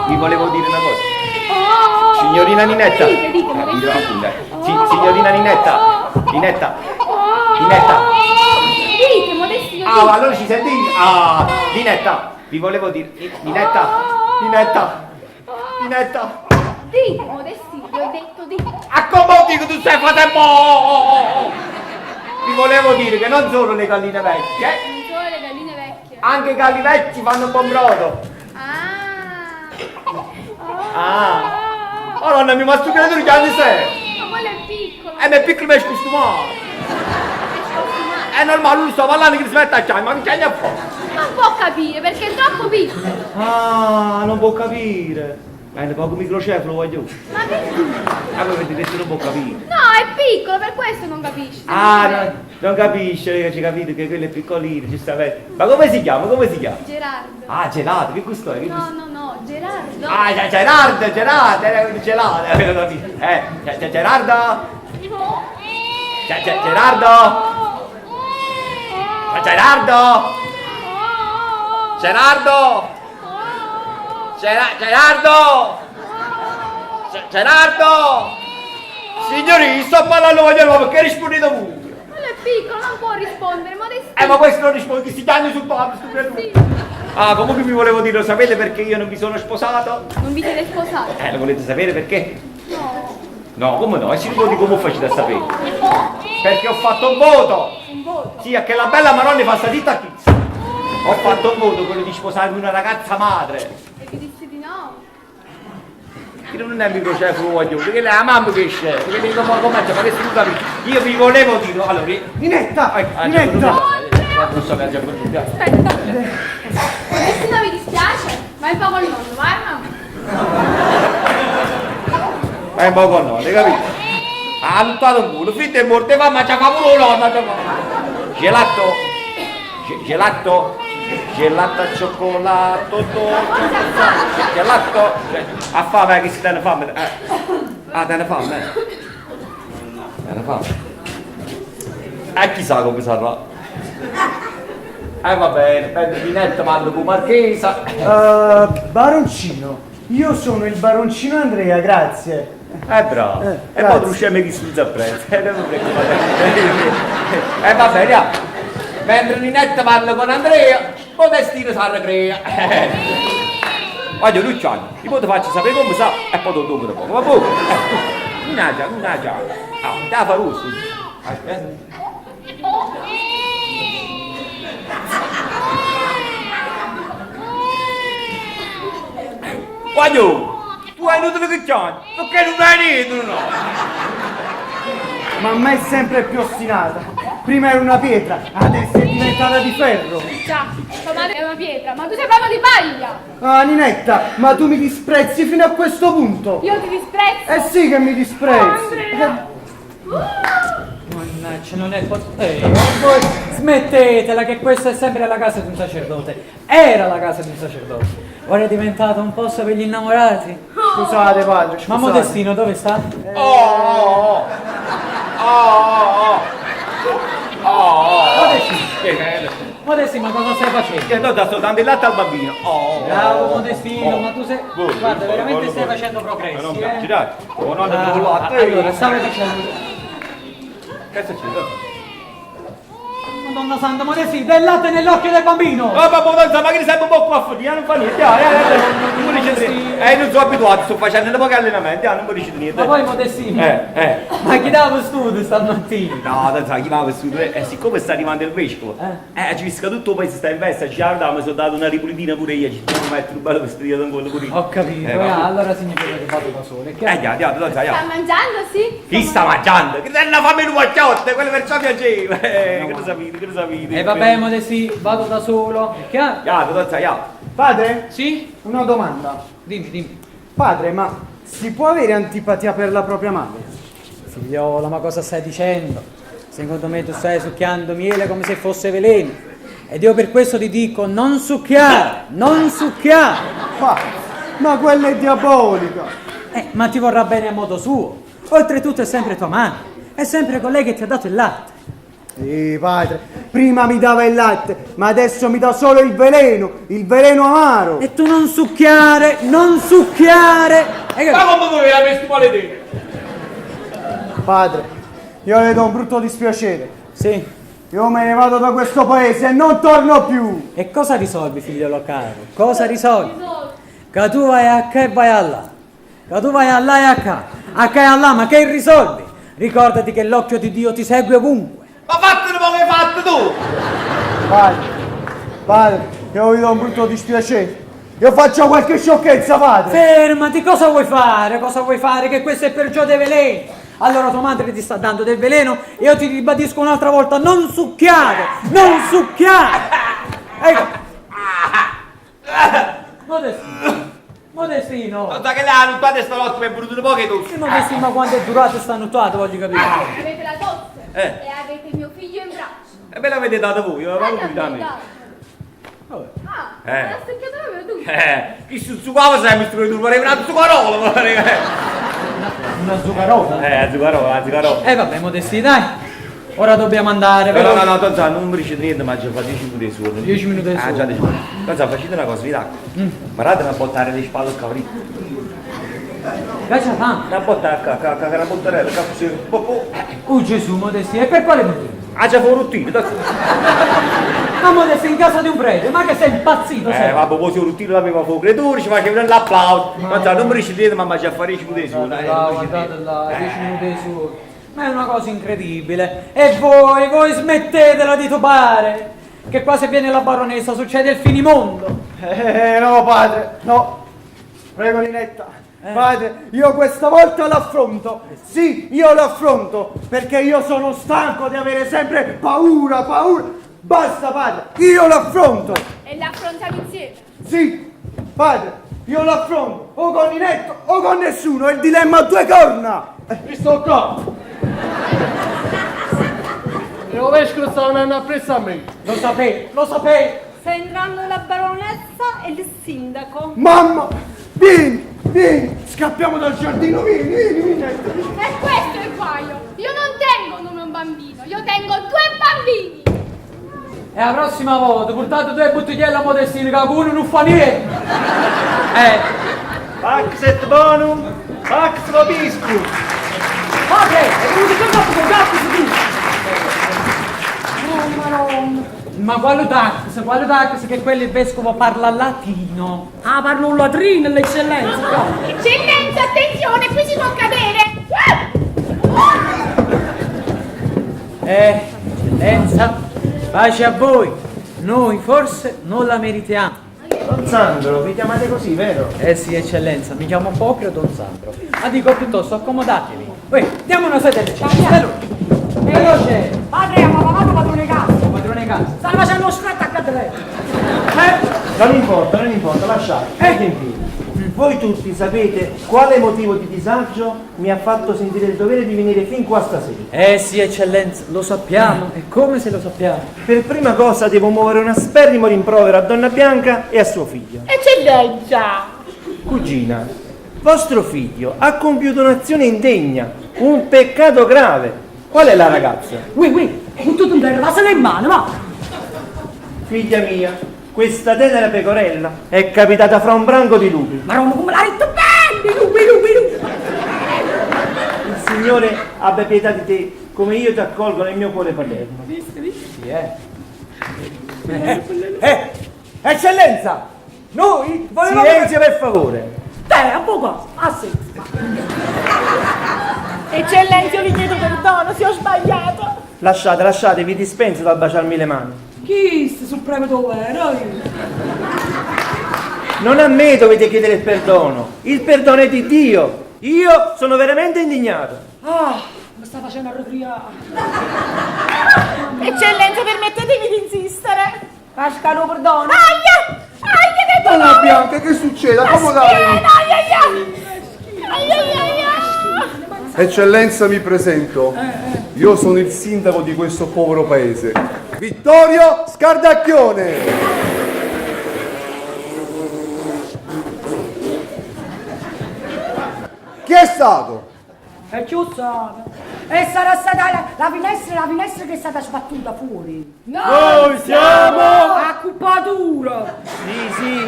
vi volevo dire una cosa.
Oh,
Signorina Ninetta.
Dite, dite,
Eh,
Modestino.
appunto, eh. Sì, signorina Ninetta. Ninetta. Ninetta.
Dite, Modestino,
Ah,
dite.
allora ci sentite? Ah, Ninetta, vi volevo dire. Ninetta, Ninetta, Ninetta.
Dite, Modestino, vi ho detto dite.
A come dico tu stai facendo? Oh, Vi volevo dire che non solo le galline vecchie,
Non solo le galline vecchie.
anche i galli vecchi fanno un buon brodo.
Ah.
Ah. Oh nonna mia, ma sto creatore che anni sei?
Ma quello è piccolo.
Eh, ma è piccolo ma è scostumato.
È scostumato.
È normale, lui sta parlando che si mette a chiamare, ma che c'è a fare?
Non può capire perché è troppo piccolo.
Ah, non può capire. È un poco microcefalo, voglio.
Ma che
Ah, voi vedete che non può capire.
No, è piccolo, per questo non capisce.
Ah, no, non capisce, che ci capite che quello è piccolino, giustamente. Ma come si chiama? Come si chiama?
Gerardo.
Ah, gelato, che gusto è? Che
No,
gusto?
no, no, Gerardo.
Ah, Gerardo, Gerardo, era un gelato, avevo capito. Gerardo? Gerardo? Gerardo? Gerardo? Gerardo? Gerardo? Signori, sto parlando con ma perché rispondete voi?
Quello è piccolo, non può rispondere, Modestino.
Ma questo non risponde, si chiama sul padre, sto creatura. Ah, comunque vi volevo dire, lo sapete perché io non mi sono sposato?
Non vi siete sposati?
Lo volete sapere perché?
No.
No, come no? E si ricordi come facete a sapere? Perché ho fatto un voto!
Un voto?
Sì, a che la bella Maronna fa sta zitta a chi? Ho fatto un voto, quello di sposarmi una ragazza madre.
E vi disse di no?
Che non è microcefalo voglio, perché lei è la mamma che esce, perché dico ma come ma che si capisce? Io vi volevo dire, allora,
Ninetta!
Ecco, ah,
Ninetta!
Non so che ha già venuto.
Aspetta. Modestino mi dispiace? Vai un po' col nonno, vai mamma.
Vai un po' con nonno, hai capito? Ha buttato un culo, finto è morto, e mamma ci fa pure un nonno, ci fa. Gelato, gelato, gelato al cioccolato, dolce, gelato. A fame, che si danno fame. Ah, danno fame, eh. Danno fame. E chissà come sarà. Va bene, prendo Ninetta, mando con Marchesa.
Baroncino, io sono il baroncino Andrea, grazie.
Bravo. E poi
Grazie.
tu scemi chi si apprezza. Non mi preoccupare. Va bene, via. Mentre Ninetta parla con Andrea, Modestino si arrecrea. Voglio Luciano, io ti faccio sapere come sa e poi te lo dopo poco. Va buono? Mannaggia, mannaggia. Ah, da fa russo. Aspetta. Voglio, tu hai inutile che c'hai, perché non vai niente, no?
Mamma è sempre più ostinata. Prima era una pietra, adesso è diventata di ferro.
Già, tua madre è una pietra, ma tu sei proprio di paglia!
Ah, Ninetta, ma tu mi disprezzi fino a questo punto?
Io ti disprezzo!
Eh sì che mi disprezzi!
Andrea!
Mannaggia, non è possibile. Voi smettetela che questa è sempre la casa di un sacerdote. Era la casa di un sacerdote. Ora è diventata un posto per gli innamorati.
Scusate padre, scusate.
Ma Modestino dove sta?
Oh, oh, oh, oh, oh, oh,
Modestino. Modestino, ma cosa stai facendo?
Che no, sto dando il latte al bambino. Oh,
Bravo Modestino,
oh.
ma tu sei.
Boh,
Guarda,
boh,
veramente
boh,
stai
boh.
facendo progressi.
Ma non
eh.
piace, dai. Oh, no,
Ah,
devo latte.
allora, stavo dicendo.
Che succede?
Madonna Santa, Modestì, del latte nell'occhio del bambino!
Ma ma ma ma che sempre un po' qua a furia, non fa niente, ah, non mi dice niente. Non sono abituato, sto facendo un po' di allenamento, ah, non mi dice niente.
Ma poi Modestino, ma chi dava studio stamattina?
No, non so, chi mi ha vestito? E siccome sta arrivando il vescovo, ci visca tutto il paese sta in festa, ci guarda, mi sono dato una ripulitina pure io, ci devo mettere un bello vestito da quello pure io.
Ho capito, allora significa che vado da solo, è chiaro?
Ya, ya, non so,
Sta
ya.
mangiando, sì?
Chi sta mangiando? Che è una fame di guacciotte, quello perciò piaceva. Che lo sapete, che lo sapete.
E vabbè, Modestì, vado da solo, è chiaro?
Ya, non so, ya.
Padre?
Sì?
Una domanda.
Dimmi, dimmi.
Padre, ma si può avere antipatia per la propria madre?
Figliola, ma cosa stai dicendo? Secondo me tu stai succhiando miele come se fosse veleno. Ed io per questo ti dico non succhiare, non succhiare.
Ma, ma quella è diabolica.
Ma ti vorrà bene a modo suo. Oltretutto è sempre tua madre, è sempre colei che ti ha dato il latte.
Sì, padre, prima mi dava il latte, ma adesso mi dà solo il veleno amaro.
E tu non succhiare, non succhiare. Hai
Ma
capito?
come voleva questo maledetto?
Padre, io le do un brutto dispiacere.
Sì.
Io me ne vado da questo paese e non torno più.
E cosa risolvi, figliolo caro? Cosa risolvi? Che tu vai a qua e vai a là. Che tu vai a là e a qua. A qua e a là, ma che risolvi? Ricordati che l'occhio di Dio ti segue ovunque.
Ma fatelo come hai fatto tu!
Padre, padre, io vi do un brutto dispiacere. Io faccio qualche sciocchezza, padre.
Fermati, cosa vuoi fare? Cosa vuoi fare? Che questo è perciò dei veleni. Allora tua madre ti sta dando del veleno e io ti ribadisco un'altra volta, non succhiare, non succhiare. Ecco. Modestino, Modestino.
Non sa che la nottate stanotte mi è venuto un po' che tu.
Sì, Modestino, ma quanto è durata sta nottata, voglio capire.
Avete la tosse
Eh.
e avete mio figlio in braccio.
E me l'avete dato voi, ma
Ah,
voi
l'avete
da me.
dato. Ah, l'ha succhiato proprio tu.
Chi si zuccava sempre sto tu, vorrei una zuccarola, vorrei.
Una zuccarola?
Zuccarola, la zuccarola.
Vabbè, Modestino, dai. Ora dobbiamo andare,
No,
però.
no, no, Tonza, non mi dice niente, ma già fa 10 minuti di suono.
10 minuti di
Ah,
suono.
già 10 minuti. Tonza, facete una cosa, vi dacco. Ma date una bottare le spalle al cavrito.
Che c'è fa?
Una botta, una bottarella, cazzo, po, po.
Oh Gesù, Modestino, e per quale motivo?
Ah, già fa un ruttino, Tonza.
Ma Modestino in casa di un prete, ma che sei impazzito, sei?
Vabbè, poi se un ruttino l'aveva fuoco creatura, ci faceva l'applauso. Tonza, non mi dice niente, ma già fa 10 minuti di suono.
Guardate là, guardate là, 10 minuti di suono. Ma è una cosa incredibile. E voi, voi smettetela di topare. Che qua se viene la baronessa succede il finimondo.
No, padre, no. Prego, Ninetta. Padre, io questa volta l'affronto. Sì, io l'affronto, perché io sono stanco di avere sempre paura, paura. Basta, padre, io l'affronto.
E l'affrontiamo insieme.
Sì, padre, io l'affronto, o con Ninetto o con nessuno, è il dilemma a due corna.
Mi sto qua. E lo vescovo sta venendo appresso a me.
Lo sapevo, lo sapevo.
Sta entrando la baronessa e il sindaco.
Mamma, vieni, vieni, scappiamo dal giardino, vieni, vieni, Ninetta.
E questo è il guaio. Io non tengo nome un bambino, io tengo due bambini.
E la prossima volta portate due bottiglielle a Modestino che uno non fa niente.
Pax et bonum, pax vobiscum.
Padre, è venuto sempre con gatto su tu. Ma quale tax, quale tax che quello il vescovo parla latino?
Ah, parlo un latrino, l'eccellenza.
Eccellenza, attenzione, qui si può cadere.
Eccellenza, pace a voi. Noi forse non la meritiamo.
Don Sandro, vi chiamate così, vero?
Eh sì, eccellenza, mi chiamo proprio Don Sandro. Ma dico piuttosto, accomodatevi. Uè, diamo una sedia all'eccellenza. Veloce. Veloce.
Padre, abbiamo pagato padrone casa.
Padrone casa.
Stanno facendo lo sfratto a cadere.
Non importa, non importa, lasciate. Perché infine, voi tutti sapete quale motivo di disagio mi ha fatto sentire il dovere di venire fin qua stasera.
Eh sì, eccellenza, lo sappiamo. E come se lo sappiamo?
Per prima cosa devo muovere un asperrimo rimprovero a Donna Bianca e a suo figlio.
Eccellenza.
Cugina, vostro figlio ha compiuto un'azione indegna, un peccato grave. Qual è la ragazza?
Ui, ui, tutto in terra, vasela in mano, va.
Figlia mia, questa tenera pecorella è capitata fra un branco di lupi.
Ma come l'ha detto bene, lupi, lupi, lupi.
Il Signore abbia pietà di te, come io ti accolgo nel mio cuore paterno.
Visto, visto?
piedi, eh.
Eh, eccellenza! Noi volevamo...
Silenzio per favore.
Te, avvocato, ah sì.
Eccellenza, io vi chiedo perdono se ho sbagliato.
Lasciate, lasciate, vi dispenso dal baciarmi le mani.
Chi sta sul premio dove ero io?
Non a me dovete chiedere il perdono. Il perdono è di Dio. Io sono veramente indignato.
Ah, mi sta facendo arrecriare.
Eccellenza, permettetemi di insistere.
Pascalo, perdono.
Aia! Aia, che
Donna
dolore!
Bianca, che succede?
La
Accomodatevi.
schiena, aia, aia! Aia, aia, aia!
Eccellenza, mi presento. Io sono il sindaco di questo povero paese. Vittorio Scardacchione. Chi è stato?
È chiusa. E sarà stata la, la finestra, la finestra che è stata sbattuta fuori.
Noi siamo-
A cupatura.
Sì, sì,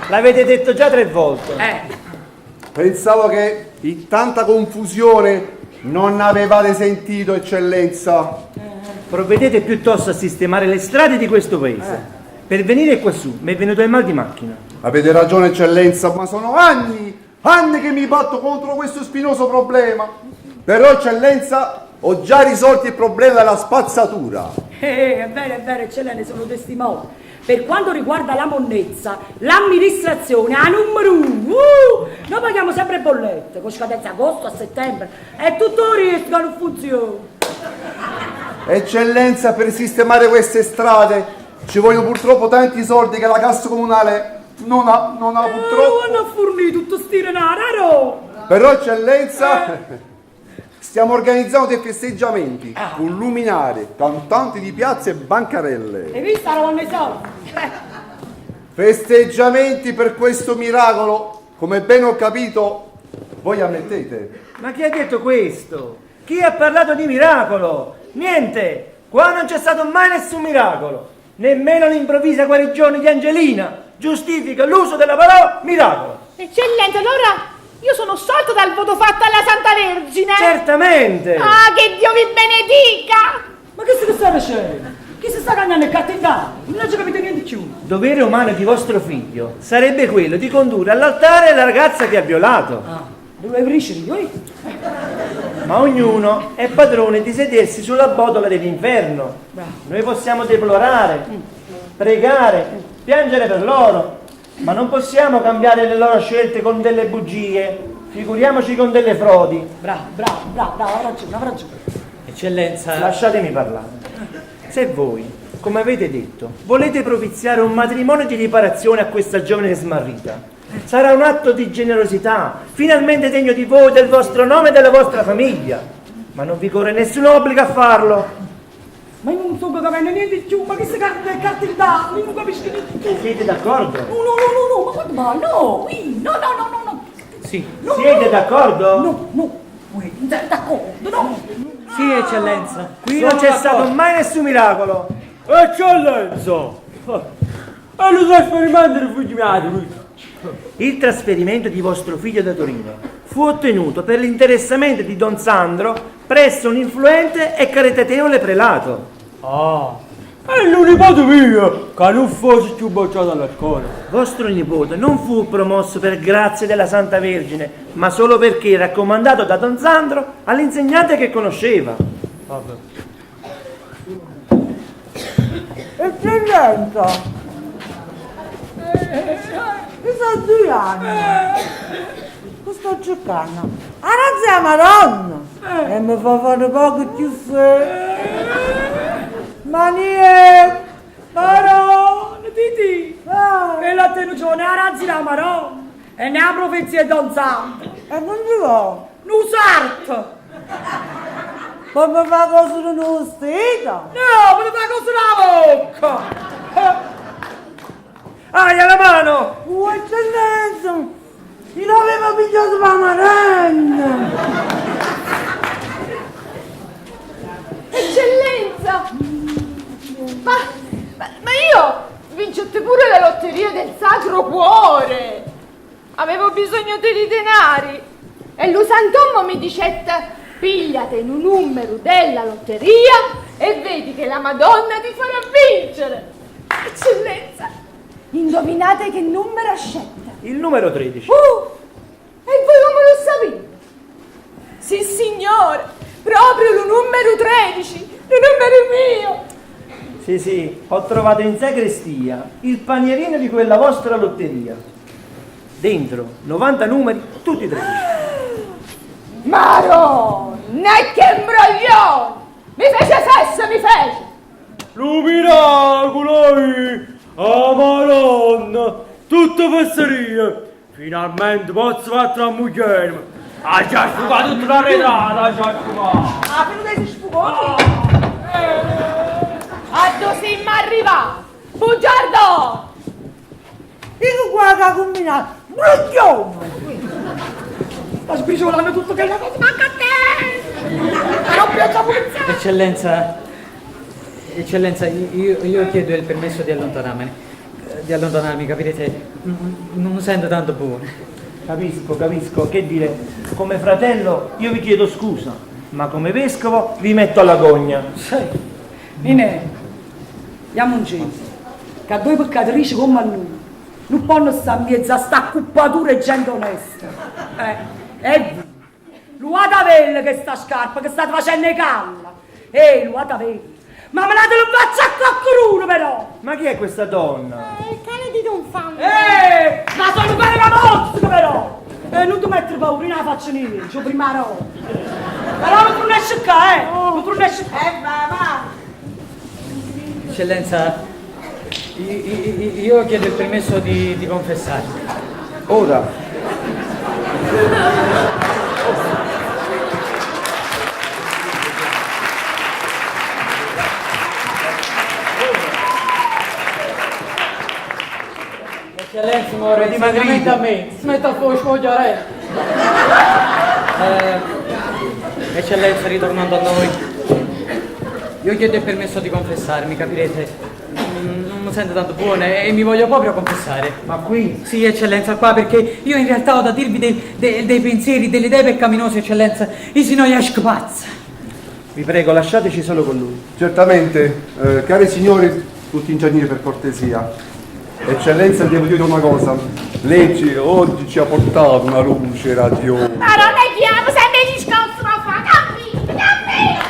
l'avete detto già tre volte.
Pensavo che in tanta confusione non avevate sentito, eccellenza.
Provvedete piuttosto a sistemare le strade di questo paese. Per venire quassù mi è venuto il mal di macchina.
Avete ragione, eccellenza, ma sono anni, anni che mi batto contro questo spinoso problema. Però, eccellenza, ho già risolto il problema della spazzatura.
Eh, è vero, è vero, eccellenza, sono testimone. Per quanto riguarda la monnezza, l'amministrazione, a numero uno, noi paghiamo sempre bollette, con scadenza agosto, a settembre, e tutto il resto che non funziona.
Eccellenza, per sistemare queste strade ci vogliono purtroppo tanti soldi che la cassa comunale non ha, non ha purtroppo.
Non hanno fornito tutto sti denaro, no?
Però, eccellenza, stiamo organizzando dei festeggiamenti con luminari, cantanti di piazze e bancarelle.
Hai visto la vanno i soldi?
Festeggiamenti per questo miracolo, come ben ho capito, voi ammettete.
Ma chi ha detto questo? Chi ha parlato di miracolo? Niente! Qua non c'è stato mai nessun miracolo. Nemmeno l'improvvisa guarigione di Angelina giustifica l'uso della parola miracolo.
Eccellenza, allora io sono sciolta dal voto fatto alla Santa Vergine.
Certamente!
Ah, che Dio vi benedica!
Ma che si sta facendo? Chi si sta cagnando il cattedrale? Non ci capite niente più.
Dovere umano di vostro figlio sarebbe quello di condurre all'altare la ragazza che ha violato.
Dovevo crescere io, eh?
Ma ognuno è padrone di sedersi sulla botola dell'inferno. Noi possiamo deplorare, pregare, piangere per loro, ma non possiamo cambiare le loro scelte con delle bugie, figuriamoci con delle frodi.
Bravo, bravo, bravo, bravo, ha ragione, ha ragione.
Eccellenza.
Lasciatemi parlare. Se voi, come avete detto, volete propiziare un matrimonio di riparazione a questa giovane smarrita, sarà un atto di generosità, finalmente degno di voi, del vostro nome e della vostra famiglia. Ma non vi corre nessun obbligo a farlo.
Ma io non sto capendo niente più, ma che si carte del cartellino? Io non capisco niente più.
Siete d'accordo?
No, no, no, no, no, ma quando mai? No, ui, no, no, no, no, no.
Sì.
No,
Siete
no.
d'accordo?
No, no, ui, d'accordo, no.
Sì, eccellenza.
Qui
Sono
non c'è stato
d'accordo.
mai nessun miracolo.
Eccellenza! E lo trasferimento rifugiati!
Il trasferimento di vostro figlio da Torino fu ottenuto per l'interessamento di Don Sandro presso un influente e caritatevole prelato.
Ah! E lo nipote mio, che non fosse più bocciato alla scuola.
Vostro nipote non fu promosso per grazia della Santa Vergine, ma solo perché raccomandato da Don Sandro all'insegnante che conosceva.
Vabbè.
Eccellenza! Io sono due anni. Che sto cercando? A razza Madonna! E mi fa fare poco più se. Manie!
Marone, Titi!
Ah.
E la tenuta ne razzi la Marone! E ne ha profezia Don Santo!
E non ci va!
Non sarto!
Ma mi fa cosa non vestito?
No, mi fa cosa la bocca!
Aia la mano!
Oh, eccellenza! Io l'avevo pigliato per merenda!
Eccellenza! Ma, ma, ma io vincette pure la lotteria del Sacro Cuore! Avevo bisogno dei denari e lo Santommo mi dicette pigliate un numero della lotteria E vedi che la Madonna ti farà vincere! Eccellenza, indovinate che numero scelta?
Il numero 13.
Uh, e voi come lo sapete? Sì, signore, proprio il numero 13, il numero mio.
Sì, sì, ho trovato in sagrestia il panierino di quella vostra lotteria. Dentro 90 numeri, tutti 13.
Maronna, che imbroglione! Mi fece sesso, mi fece!
Lu miracolo, eh! Ah, Madonna! Tutto fesserie! Finalmente posso fare a moglie! Ha già sfugato tutta la retrata, ha già sfugato!
Ah, venuto si sfugò?
A dove siamo arrivati? Bugiardo!
Io qua che ha combinato, bruglione! Sta sbriciolando tutto che è una cosa, manca a te! Ma non piace pulizia!
Eccellenza, eccellenza, io, io chiedo il permesso di allontanarmene. Di allontanarmi, capirete? Non mi sento tanto buono.
Capisco, capisco, che dire, come fratello io vi chiedo scusa, ma come vescovo vi metto alla gogna.
Sì. Ninè, andiamo in giro, che a due peccatrici come a noi non possono stare in mezzo a sta cuppatura e gente onesta. Eh, e voi, luata vella che sta scarpa che state facendo calla. Ehi, luata vella. Ma me la te lo faccio a qualcuno però!
Ma chi è questa donna?
È il cane di Don Fante.
Eh, ma sono cane la mozzica però! E non ti mettere paura, io non la faccio niente, c'ho prima roba. Però non tornesci qua, eh! Non tornesci qua!
Eh, va, va!
Eccellenza, io chiedo il permesso di, di confessarmi.
Ora.
Eccellenza, ora
dimagrito.
a me, smetta a fare spogliare. Eh, eccellenza, ritornando a noi, io chiedo il permesso di confessarmi, capirete? Non mi sento tanto buona e mi voglio proprio confessare.
Ma qui?
Sì, eccellenza, qua perché io in realtà ho da dirvi dei, dei- dei pensieri, delle idee peccaminose, eccellenza. Io se no esco pazza.
Vi prego, lasciateci solo con lui.
Certamente, eh, cari signori, tutti in giardino per cortesia. Eccellenza, devo dire una cosa. Lei ci- oggi ci ha portato una luce radiosa.
Ma non è chiamo, sempre gli scorsi ma fa, cammina, cammina!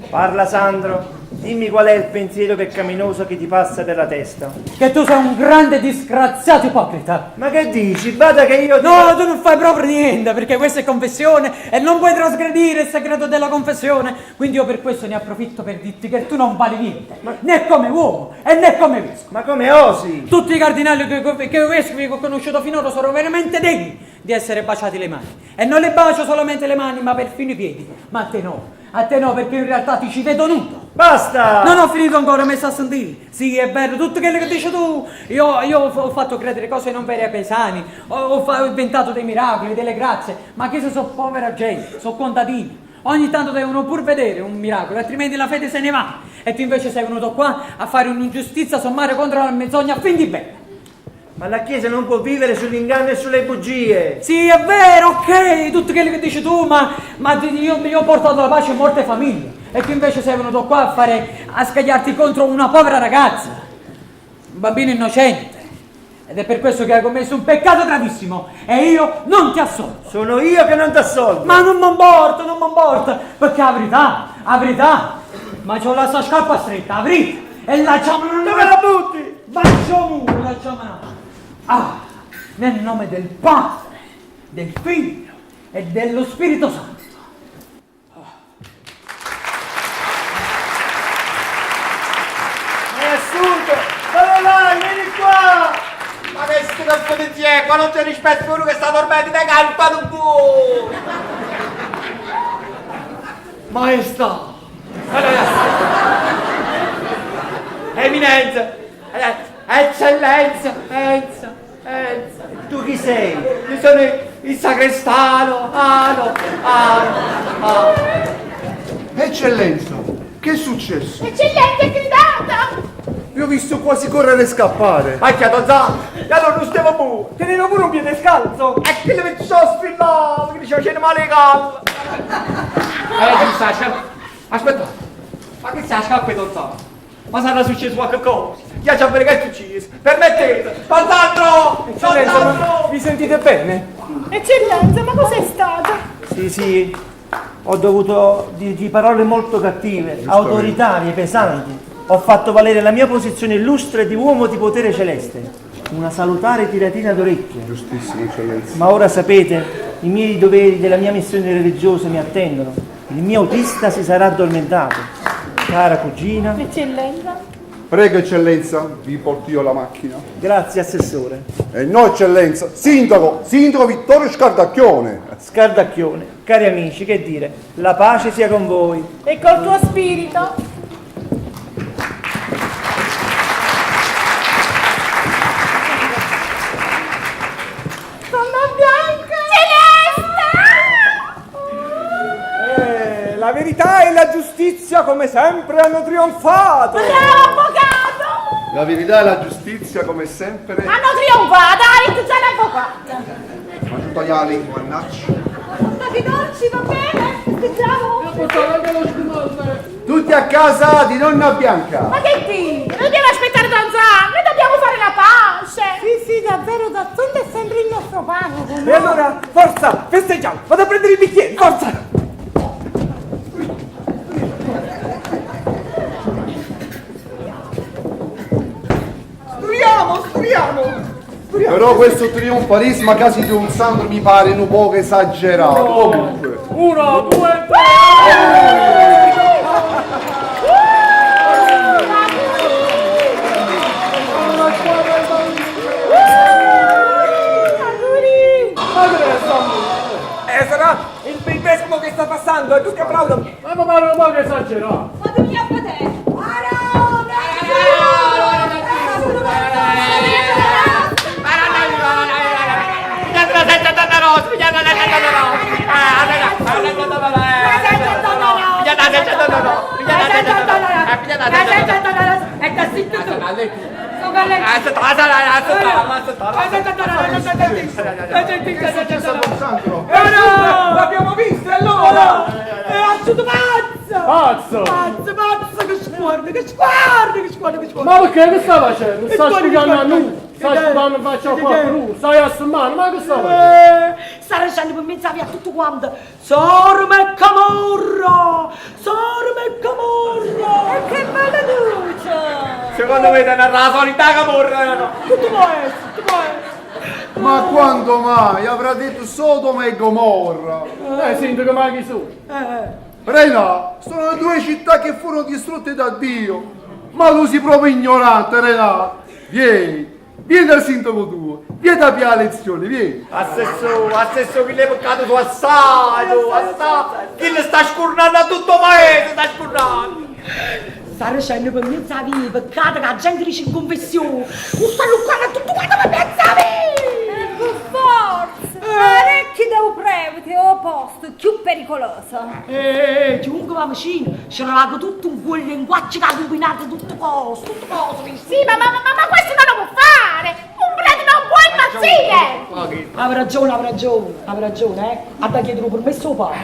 Parla Sandro, dimmi qual è il pensiero peccaminoso che ti passa per la testa.
Che tu sei un grande disgraziato ipocrita.
Ma che dici? Bada che io ti...
No, tu non fai proprio niente, perché questa è confessione e non puoi trasgredire il segreto della confessione. Quindi io per questo ne approfitto per dirti che tu non vali niente, né come uomo e né come vescovo.
Ma come osi?
Tutti i cardinali che, che vescovi che ho conosciuto finora sono veramente degni di essere baciati le mani. E non le bacio solamente le mani, ma perfino i piedi. Ma a te no, a te no, perché in realtà ti ci vedo nudo.
Basta!
Non ho finito ancora, mi sta a sentire. Sì, è vero, tutto quello che dici tu. Io, io ho fatto credere cose non vere ai paesani, ho, ho inventato dei miracoli, delle grazie, ma che se sono povera gente, sono contadini. Ogni tanto devono pur vedere un miracolo, altrimenti la fede se ne va. E tu invece sei venuto qua a fare un'ingiustizia sommaria contro la menzogna a fin di bene.
Ma la Chiesa non può vivere sull'inganno e sulle bugie.
Sì, è vero, ok, tutto quello che dici tu, ma, ma io, io ho portato la pace a molte famiglie. E tu invece sei venuto qua a fare, a scagliarti contro una povera ragazza, un bambino innocente. Ed è per questo che hai commesso un peccato gravissimo e io non ti assolvo.
Sono io che non ti assolvo.
Ma non mi importa, non mi importa, perché la verità, la verità, ma c'ho la sua scarpa stretta, la verità, e la
Dove la butti?
Bacio muro, lasciamo Ah, nel nome del Padre, del Figlio e dello Spirito Santo.
Ma è assurdo! Dove vai? Vieni qua!
Ma che sto cazzo di è? Qua non c'è rispetto per uno che sta dormendo, ti calpa un po'!
Maestà!
Eminenza! Eccellenza! Enza! Enza!
Tu chi sei?
Io sono il sagrestano! Ano! Ano! Ano!
Eccellenza, che è successo?
Eccellenza è gridata!
Io L'ho visto quasi correre e scappare.
Ma chi ha danzato? E allora non stiamo buoni.
Teneva pure un piede scalzo.
E quello che ci sono sfillato, che diceva c'è male callo. Eh, ci sta, c'è- Aspetta, ma che sta scappa di Don Ma sarà successo qualche cosa? Chi ha sapere che è successo? Permettete! Don Sandro! Don
Eccellenza, ma
Sandro!
vi sentite bene?
Eccellenza, ma cos'è stato?
Sì, sì, ho dovuto dirgli parole molto cattive, autoritarie, pesanti. Ho fatto valere la mia posizione illustre di uomo di potere celeste. Una salutare tiratina d'orecchie.
Giustissimo, eccellenza.
Ma ora sapete, i miei doveri della mia missione religiosa mi attendono. Il mio autista si sarà addormentato. Cara cugina.
Eccellenza.
Prego, eccellenza, vi porto io la macchina.
Grazie, assessore.
E no, eccellenza, sindaco, sindaco Vittorio Scardacchione.
Scardacchione, cari amici, che dire, la pace sia con voi.
E col tuo spirito? Donna Bianca! Celeste!
Eh, la verità e la giustizia, come sempre, hanno trionfato.
Bravo avvocato!
La verità e la giustizia, come sempre.
Hanno trionfato, hai vinto già l'avvocato!
Ma tu taglia la lingua, mannaggia.
Portati dolci, va bene? Festeggiamo?
Tutti a casa di nonna Bianca.
Ma che dite? Noi dobbiamo aspettare Don Zan, noi dobbiamo fare la pace! Sì, sì, davvero, d'altronde è sempre il nostro parroco,
E allora, forza, festeggiamo. Vado a prendere i bicchieri, forza. Striamo, striamo.
Però questo trionfalismo quasi di un Sandro mi pare un poco esagerato. Comunque.
Uno, due, tre!
Ma che è sta? Eh, sarà il, il vescovo che sta passando e tutti applaudono.
Ma mi pare un poco esagerato.
Ma tu chi a potere?
L'abbiamo visto, e allora?
È asciutto pazzo!
Pazzo!
Pazzo, pazzo, che sguardo, che sguardo, che sguardo, che sguardo!
Ma perché che sta facendo? Sta
Che
spiegando a
sguardo,
noi, sta
che-
sputando in faccia a
che-
qualcuno, stai assumando, ma che sta facendo?
Eh, sta lasciando per mezzo via tutto quanto! Sorma e camorra! Sorma e camorra!
E che bella luce!
Secondo me te la solita camorra, no?
Tutto può essere, tutto può essere!
Ma quando mai avrà detto Sodoma e Gomorra?
Sindaco, ma chi sono?
Renà, sono le due città che furono distrutte da Dio. Ma tu sei proprio ignorante, Renà. Vieni, vieni dal sindaco tuo, vieni a piare lezione, vieni.
Assessore, assessore, chi l'è peccato su assai, tu, assai. Chi le sta scurnando a tutto paese, sta scurnando.
Sta lasciando per mezzo via, peccato che la gente dice in confessione! Non sta luccando tutto quanto per mezzo via!
Per forza! Parecchi da un prevete o posto più pericoloso.
Eh, chiunque va vicino, ce l'ha tutto un quel linguaggio che ha combinato tutto cosa, tutto cosa.
Sì, ma, ma, ma, ma questo non lo può fare! Un prete non può impazzire!
Ha ragione, ha ragione, ha ragione, eh. Ha da chiedere un permesso al padre.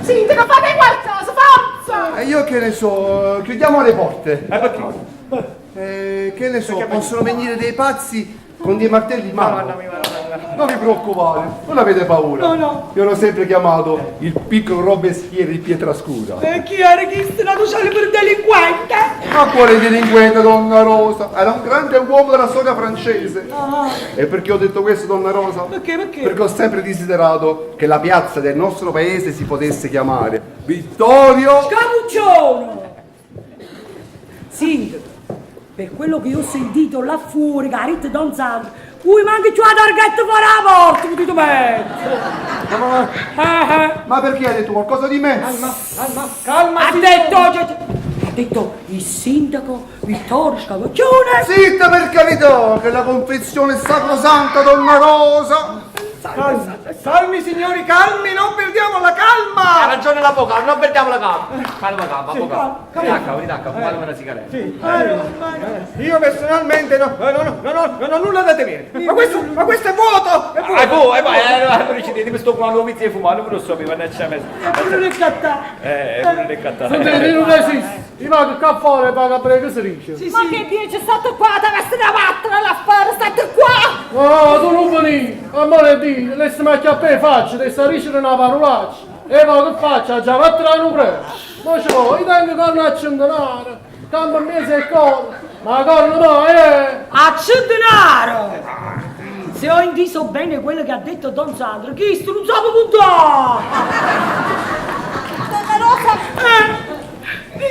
Sindaco, fate qualcosa, forza!
E io che ne so, chiudiamo le porte. E perché? che ne so, possono venire dei pazzi con dei martelli in mano. Non vi preoccupate, non avete paura.
No, no.
Io l'ho sempre chiamato il piccolo Robespierre di Pietrascura.
E chi era chi se la sociale per delinquente?
Ma quale delinquente, donna Rosa? Era un grande uomo della storia francese.
Ah,
E perché ho detto questo, donna Rosa?
perché, perché?
Perché ho sempre desiderato che la piazza del nostro paese si potesse chiamare Vittorio
Scapuccione! Sindaco, per quello che io ho sentito là fuori, che ha detto Don Sandro, voi manchi più la targhetta fuori la porta, potete mettere!
Ma, ma, ma perché hai detto qualcosa di me?
Calma, calma, calma.
Ha detto, ha detto il sindaco Vittorio Scapuccione!
Zitta per carità, che la confezione è sacrosanta, donna Rosa!
Calmi, calmi signori, calmi, non perdiamo la calma!
Ha ragione l'avvocato, non perdiamo la calma. Calma, calma,
Sì,
avvocato.
calma.
Ridacca, ridacca, fumate una sigaretta.
Sì. Io personalmente no, no, no, no, no, non ho nulla da temere. Ma questo, ma questo è vuoto! È vuoto!
Ah, boh, eh, ma, eh, eh, mi sto con la pizza e fumare, non lo so, mi vanno a messo.
È pure ricattato.
Eh, è pure ricattato.
Sentite, io non esisto. Io vado qua fuori e vado a prendere che si dice.
Ma che dici? State qua, deve essere una vattene l'affare, state qua!
No, tu non veni. Amore di, lei si macchia a te faccia, ti sta dicendo una parolaccia. E poi che faccio? Ha già fatto la nubre. Ma ce l'ho, io tengo corno a centenare. Campo in mezzo e corno. Ma corno no, eh!
A centenaro! Se ho inteso bene quello che ha detto Don Sandro, chi non sa puntare!
Donna Rosa,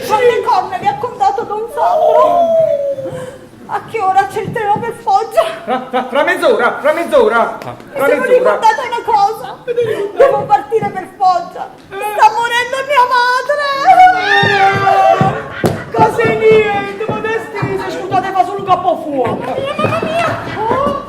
quante corna vi ha contato Don Sandro? A che ora c'è il treno per Foggia?
Fra, fra, fra mezz'ora, fra mezz'ora!
Mi
Fra
sono
mezz'ora!
ricordata una cosa! Devo partire per Foggia! Sta morendo mia madre!
Cose niente, modesti, se scusate fa solo un capofuoco!
Mamma mia! Oh,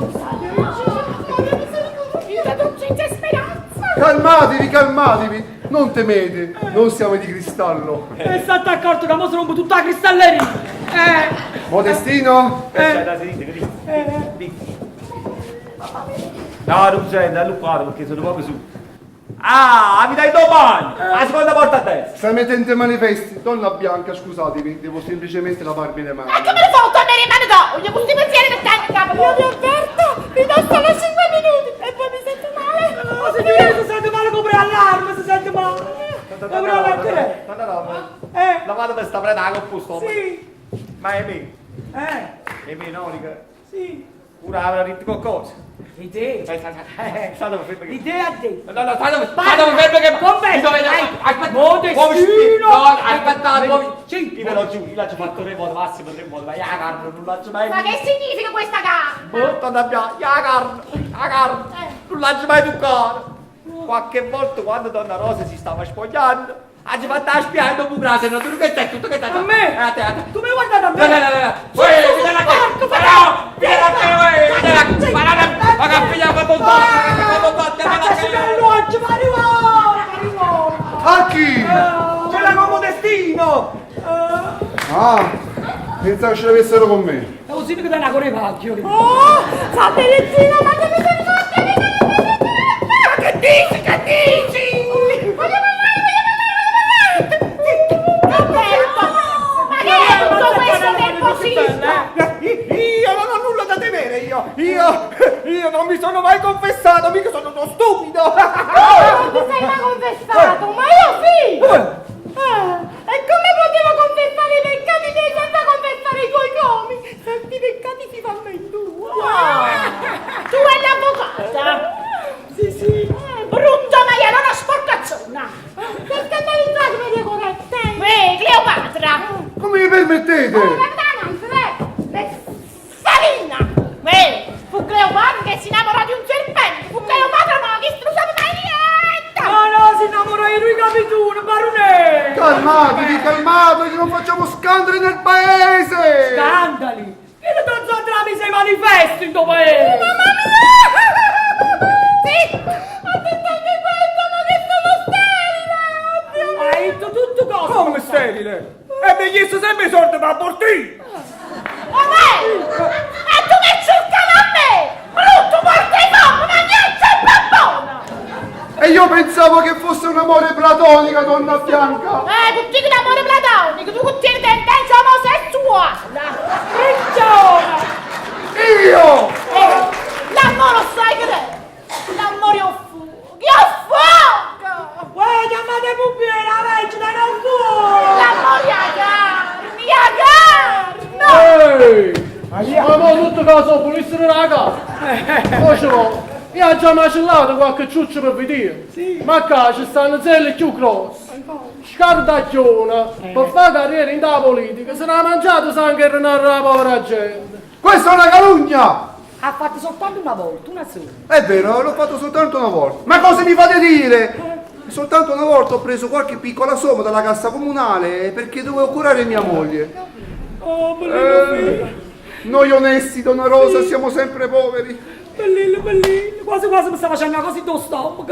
non c'è speranza!
Calmatevi, calmatevi, non temete, non siamo di cristallo.
E state accorto che mo si rompe tutta la cristalleria! Eh!
Modestino?
Eh.
No, non c'è, da luppare perché sono proprio su. Ah, mi dai domani! La seconda porta a destra!
Stai mettendo i manifesti, donna bianca, scusatemi, devo semplicemente lavarmi le mani.
Ma come le foto a me le mani do? Voglio questi pensieri che tengo in capo! Io vi avverto, vi do solo 5 minuti e poi mi sento male!
Ma signore, si sente male come allarme, si sente male! Come allarme? Eh!
La vado per sta preda con posto.
Sì!
Ma è me.
Eh!
È me, no, dica.
Sì!
Ora avrà detto qualcosa.
Di te?
State fermo che...
Di te a te?
No, no, state fermo che...
Come?
Aspetta,
Modestino!
No, aspettate, muovi.
Sì!
Io ve lo giuro, io l'ho fatto tre volte, massimo tre volte, ma la carne non l'ho mai...
Ma che significa questa carne?
Boh, donna Bianca, la carne, la carne, non l'ho mai toccata. Qualche volta quando donna Rosa si stava spogliando, ha fatto la spiaggia dopo grasa, no, tu che stai, tutto che stai.
A me?
A te, a te.
Tu mi hai guardato a me?
No, no, no, no. Uè, vieni da qui. No, vieni da qui, uè, vieni da qui. Ma no, ma che figlia, ma non ma non ma
A chi?
Ce l'ha con Modestino!
Ah, pensavo ce l'avessero con me.
È un sindaco della Corevacchio.
Oh, fate leggina, ma che mi sono
Ma che dici? Che dici? Voglio parlare, voglio parlare, voglio parlare! Roberto! Ma che è tutto questo nervosismo?
Io non ho nulla da temere, io! Io, io non mi sono mai confessato, mica sono uno stupido!
Tu non ti sei mai confessato, ma io sì! Ah, e come potevo confessare i peccati miei senza confessare i tuoi nomi? Tanti peccati si fanno in due. Tu e l'avvocata?
Sì, sì.
Brutta maialona sporcacciona! Per scandalizzare Maria Coretta! Ehi, Cleopatra!
Come vi permettete?
Oh, Salina! Ehi, fu Cleopatra che si innamorò di un serpente! Fu Cleopatra no, che non sa mai niente!
No, no, si innamorò di lui capitone, baronè!
Calmatevi, calmatevi, non facciamo scandali nel paese!
Scandali! Io non so tramite i manifesti in tuo paese!
Mamma mia! Sì! Ho detto anche questo, ma che sono sterile! Oddio!
Hai detto tutto cosa!
Come sterile? E mi chiesto sempre i soldi per abortire!
Oh, me! E tu che cercavi a me! Brutto morte di fame, ma niente babbona!
E io pensavo che fosse un amore platonico, donna bianca!
Tutti che l'amore platonico, tu che tieni tendenza omosessuale!
Ricciona!
Io!
L'amore sai che è? L'amore è un fuoco! È un fuoco!
Uè, chiamate i pompieri, la legge, dai un fuoco!
L'amore è la carne, è la carne!
Ehi! Ma mo tutto caso pulissero la casa! Mo ce l'ho! Io ho già macellato qualche ciuccio per vedere!
Sì.
Ma qua ci stanno zelle più grosse! Scardacchiona! Per fare carriera in da politica se n'ha mangiato sangue e renare la povera gente!
Questa è una calunnia!
Ha fatto soltanto una volta, una sola.
È vero, l'ho fatto soltanto una volta. Ma cosa mi fate dire? Soltanto una volta ho preso qualche piccola somma dalla cassa comunale perché dovevo curare mia moglie.
Oh,
Noi onesti, donna Rosa, siamo sempre poveri.
Bellillo, bellillo, quasi quasi mi sta facendo una cosa in stomaco.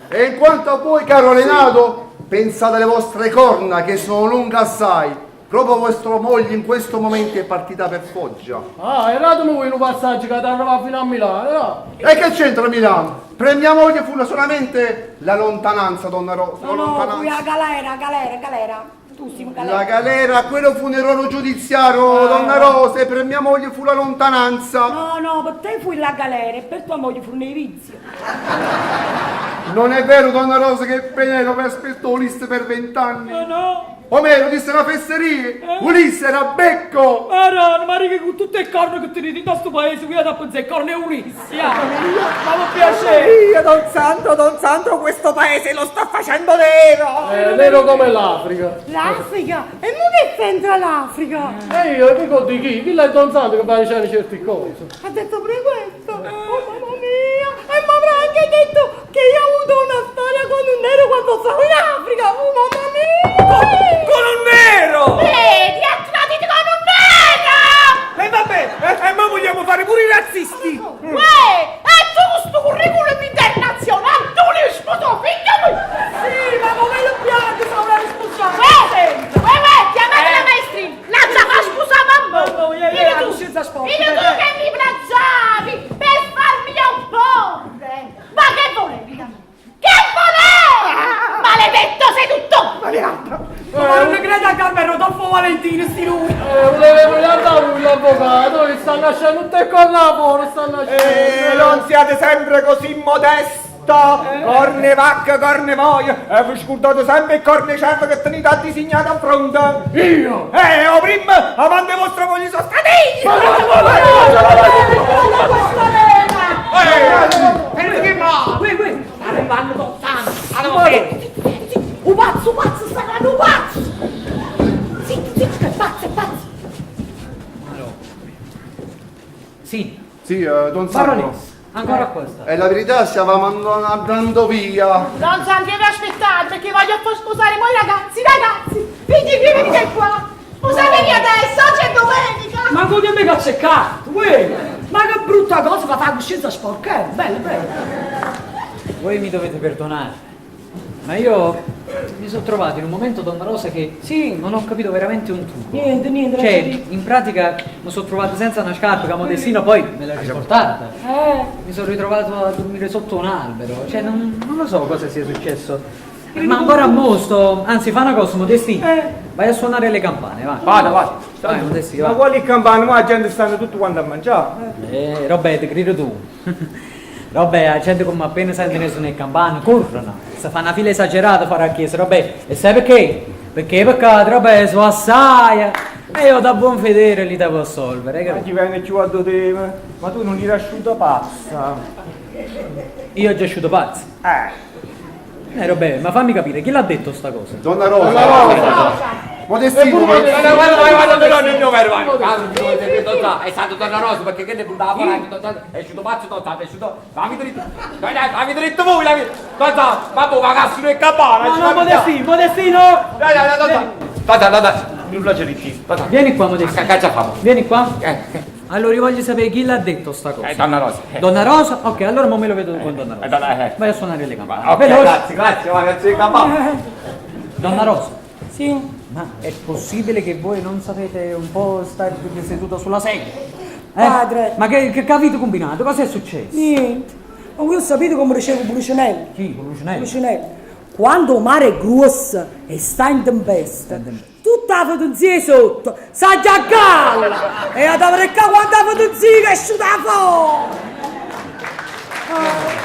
E in quanto a voi, caro Renato, pensate alle vostre corna che sono lunghe assai. Proprio vostra moglie in questo momento è partita per Foggia.
Ah, eravamo voi in un passaggio che arriva fino a Milano, no?
E che c'entra Milano? Per mia moglie fu solamente la lontananza, donna Rosa, la
No, qui
lontananza.
a galera, galera, galera. Tu sei in galera.
La galera, quello fu un errore giudiziario, donna Rosa, e per mia moglie fu la lontananza.
No, no, per te fu la galera e per tua moglie fu nei vizi.
Non è vero, donna Rosa, che Penelope aspettò Ulisse per vent'anni.
No, no.
Omero disse una fesseria, Ulisse era becco.
Madonna, ma che con tutte le corna che tenete in questo paese, qui da pensare corne Ulisse, ah. Ma mi piacere.
Io, Don Sandro, Don Sandro, questo paese lo sta facendo nero!
Nero come l'Africa.
L'Africa? E mo che c'entra l'Africa?
E io dico di chi? Chi è Don Sandro che va dicendo certe cose?
Ha detto pure questo? Oh mamma mia! E mi avrà anche detto che io ho avuto una storia con un nero quando stavo in Africa! Oh mamma mia!
Con un nero!
Vedi, ha tradito con un nero!
E vabbè, e ma vogliamo fare pure i razzisti!
Uè! E tu con sto curriculum internazionale, tu li sposo figlio mio!
Sì, ma come lo pianto se non responsabile?
Uè, uè, uè, chiamate la maestrina! La già fa scusa mamma!
Mamma mia,
Io
la
tu,
coscienza sporca,
io tu
beh.
che mi plagiavi per farmi opporre! Ma che volevi da me? Che volevi? Maledetto sei tutto!
Ma non credo a Carmen Rodolfo Valentino, sti lui.
Volevo andare lui l'avvocato, che sta nascendo tutte corna fuori, sta nascendo.
Non siate sempre così modesto! Corne vacca, corne voia! E vi scordate sempre il cornicello che tenete a disegnare a fronte!
Io?
O prima, avanti vostra moglie sono stati io!
Perché ma?
Ui, ui,
Arrivando Don Sandro. Allora,
un pazzo, un pazzo, sta arrivando un pazzo! Zitto, zitto, che è pazzo, è pazzo!
Sì.
Sì, Don Sandro.
Baronessa, ancora questa.
E la verità, stavamo andando via.
Don Sandro, vi aspettate perché voglio far sposare voi ragazzi, ragazzi! Figli miei, venite qua! Sposatevi adesso, oggi è domenica!
Ma come me che ha cercato, uè! Ma che brutta cosa fa fare coscienza sporca, eh? Bello, bello!
Voi mi dovete perdonare, ma io mi sono trovato in un momento, Donna Rosa, che sì, non ho capito veramente un tubo.
Niente, niente, non
Cioè,
c'è
in pratica mi sono trovato senza una scarpa, che a Modestino poi me l'ha riportata.
Eh,
Mi sono ritrovato a dormire sotto un albero, cioè non, non lo so cosa sia successo. Ma ancora a mosto, anzi fa una cosa, Modestino, vai a suonare le campane, va.
Vado, vado.
Vai, Modestino,
Ma
va.
quali campane? Ma la gente stanno tutti quanti a mangiare.
Roberto, credo tu. Roba, la gente come appena sente suonare le campane, corrono. Si fa una fila esagerata fuori a chiesa, roba. E sai perché? Perché peccato, roba, sono assai. E io da buon fedele li devo assolvere, hai
Ma
capito?
chi viene giù a dove? Ma tu non eri asciutto pazza.
Io ho già asciutto pazzo. Roba, ma fammi capire, chi l'ha detto sta cosa?
Donna Rosa. Donna Rosa. Modestino,
Guarda, guarda, guarda, guarda, no, no, no, guarda, è stato Donna Rosa perché che ne puntava fuori, è uscito pazzo, Don Sandro, è uscito, fammi dritto, dai, dai, fammi dritto voi, dai, Don Sandro, ma boh, ma cazzo, è campana,
No, no, Modestino, Modestino!
Dai, dai, dai, Don Sandro, Don Sandro, Don Sandro, nulla c'è di Don Sandro.
Vieni qua, Modestino.
Che cazzo famo?
Vieni qua. Allora io voglio sapere chi l'ha detto sta cosa.
Donna Rosa.
Donna Rosa? Ok, allora mo me lo vedo con Donna Rosa.
Donna, eh.
Vai a suonare le campane.
Ok,
Veloce.
grazie, grazie, ma grazie, campana.
Donna Rosa.
Sì.
Ma è possibile che voi non sapete un po' stare seduta sulla sedia? Eh?
Padre.
Ma che, che avete combinato? Cosa è successo?
Niente. Ma voi sapete come ricevo Pulcinello?
Chi? Pulcinello?
Pulcinello. Quando il mare è grosso e sta in tempesta, tutta la fotenzia sotto, sa già a galla! E ad avere qua quando la fotenzia che è uscita fuori! Ah.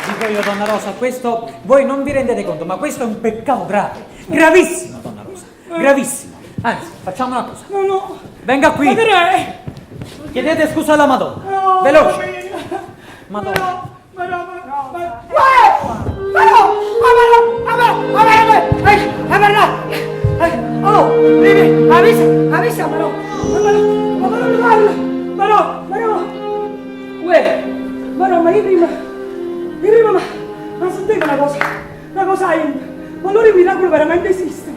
Dico io, Donna Rosa, questo voi non vi rendete conto, ma questo è un peccato grave. Gravissimo, Donna Rosa. Gravissimo. Anzi, facciamo una cosa.
No, no.
Venga qui.
Ma che è?
Chiedete scusa alla Madonna.
No,
Veloce. Madonna.
Ma no, ma no, ma no. Ma no, ma no, ma no, ma no, ma no, Oh, avvisa, avvisa, ma no, ma no, ma no, ma no, ma no, Uè, ma no, ma io prima, io prima, ma, ma sentite una cosa, ma allora i miracoli veramente esistono.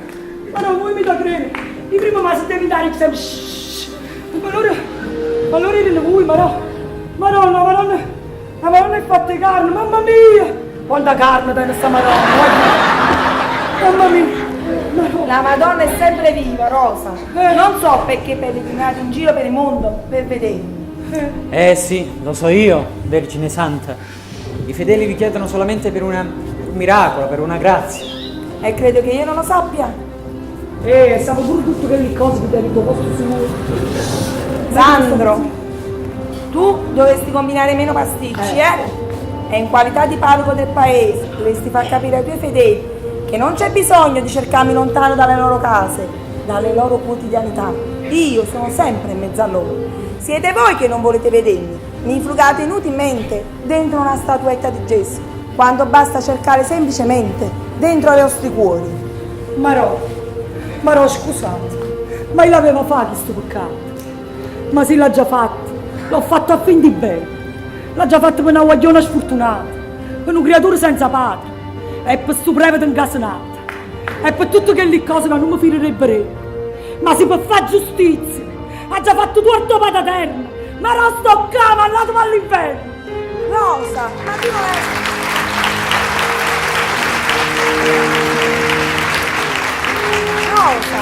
Ma no, voi mi da credere. Io prima mi sentivo dare sempre shhh. Ma allora, ma allora erano voi, ma no. Madonna, madonna, la madonna è fatta di carne, mamma mia! Quanta carne tiene sta madonna, guarda. Mamma mia!
La Madonna è sempre viva, Rosa. Non so perché pellegrinate in giro per il mondo per vedermi.
Eh sì, lo so io, Vergine Santa. I fedeli vi chiedono solamente per, una- per un miracolo, per una grazia.
E credo che io non lo sappia.
Eh, stavo pure tutte quelle cose che ti hai posto su.
Sandro, tu dovresti combinare meno pasticci, eh? E in qualità di parroco del paese dovresti far capire ai tuoi fedeli che non c'è bisogno di cercarmi lontano dalle loro case, dalle loro quotidianità. Io sono sempre in mezzo a loro. Siete voi che non volete vedermi. Mi frugate inutilmente dentro una statuetta di gesso, quando basta cercare semplicemente dentro ai vostri cuori.
Marò, Marò, scusate, ma io l'avevo fatto questo peccato. Ma sì, l'ha già fatto. L'ho fatto a fin di bene. L'ha già fatto per una guagliona sfortunata, per una creatura senza padre, e per sto prevete incasenato, e per tutte quelle cose che non mi firerebbero. Ma si può fare giustizia. Ha già fatto tutto padre eterno. Ma non sto qua, mandato all'inferno.
Rosa, ma tu non hai... Rosa,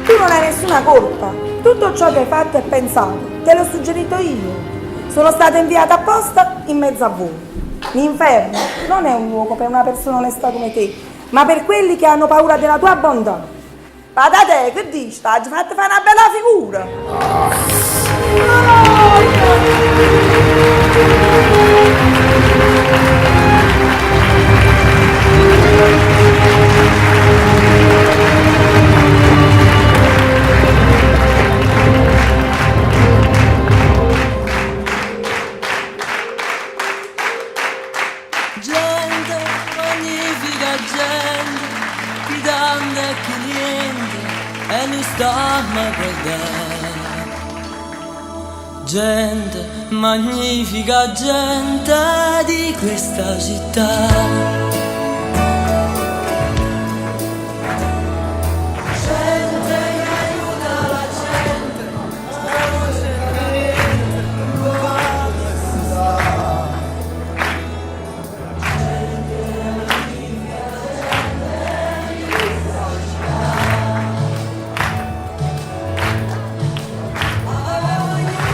tu non hai nessuna colpa. Tutto ciò che hai fatto e pensato, te l'ho suggerito io. Sono stata inviata apposta in mezzo a voi. L'inferno non è un luogo per una persona onesta come te, ma per quelli che hanno paura della tua bontà. Vada te, che dici? Ti hai fatto fare una bella figura.
Gente, magnifica gente, chi tanto e chi niente, e non sta a guardare. Gente, magnifica gente di questa città. Gente che aiuta la gente, ma non c'entra niente, quando si sa.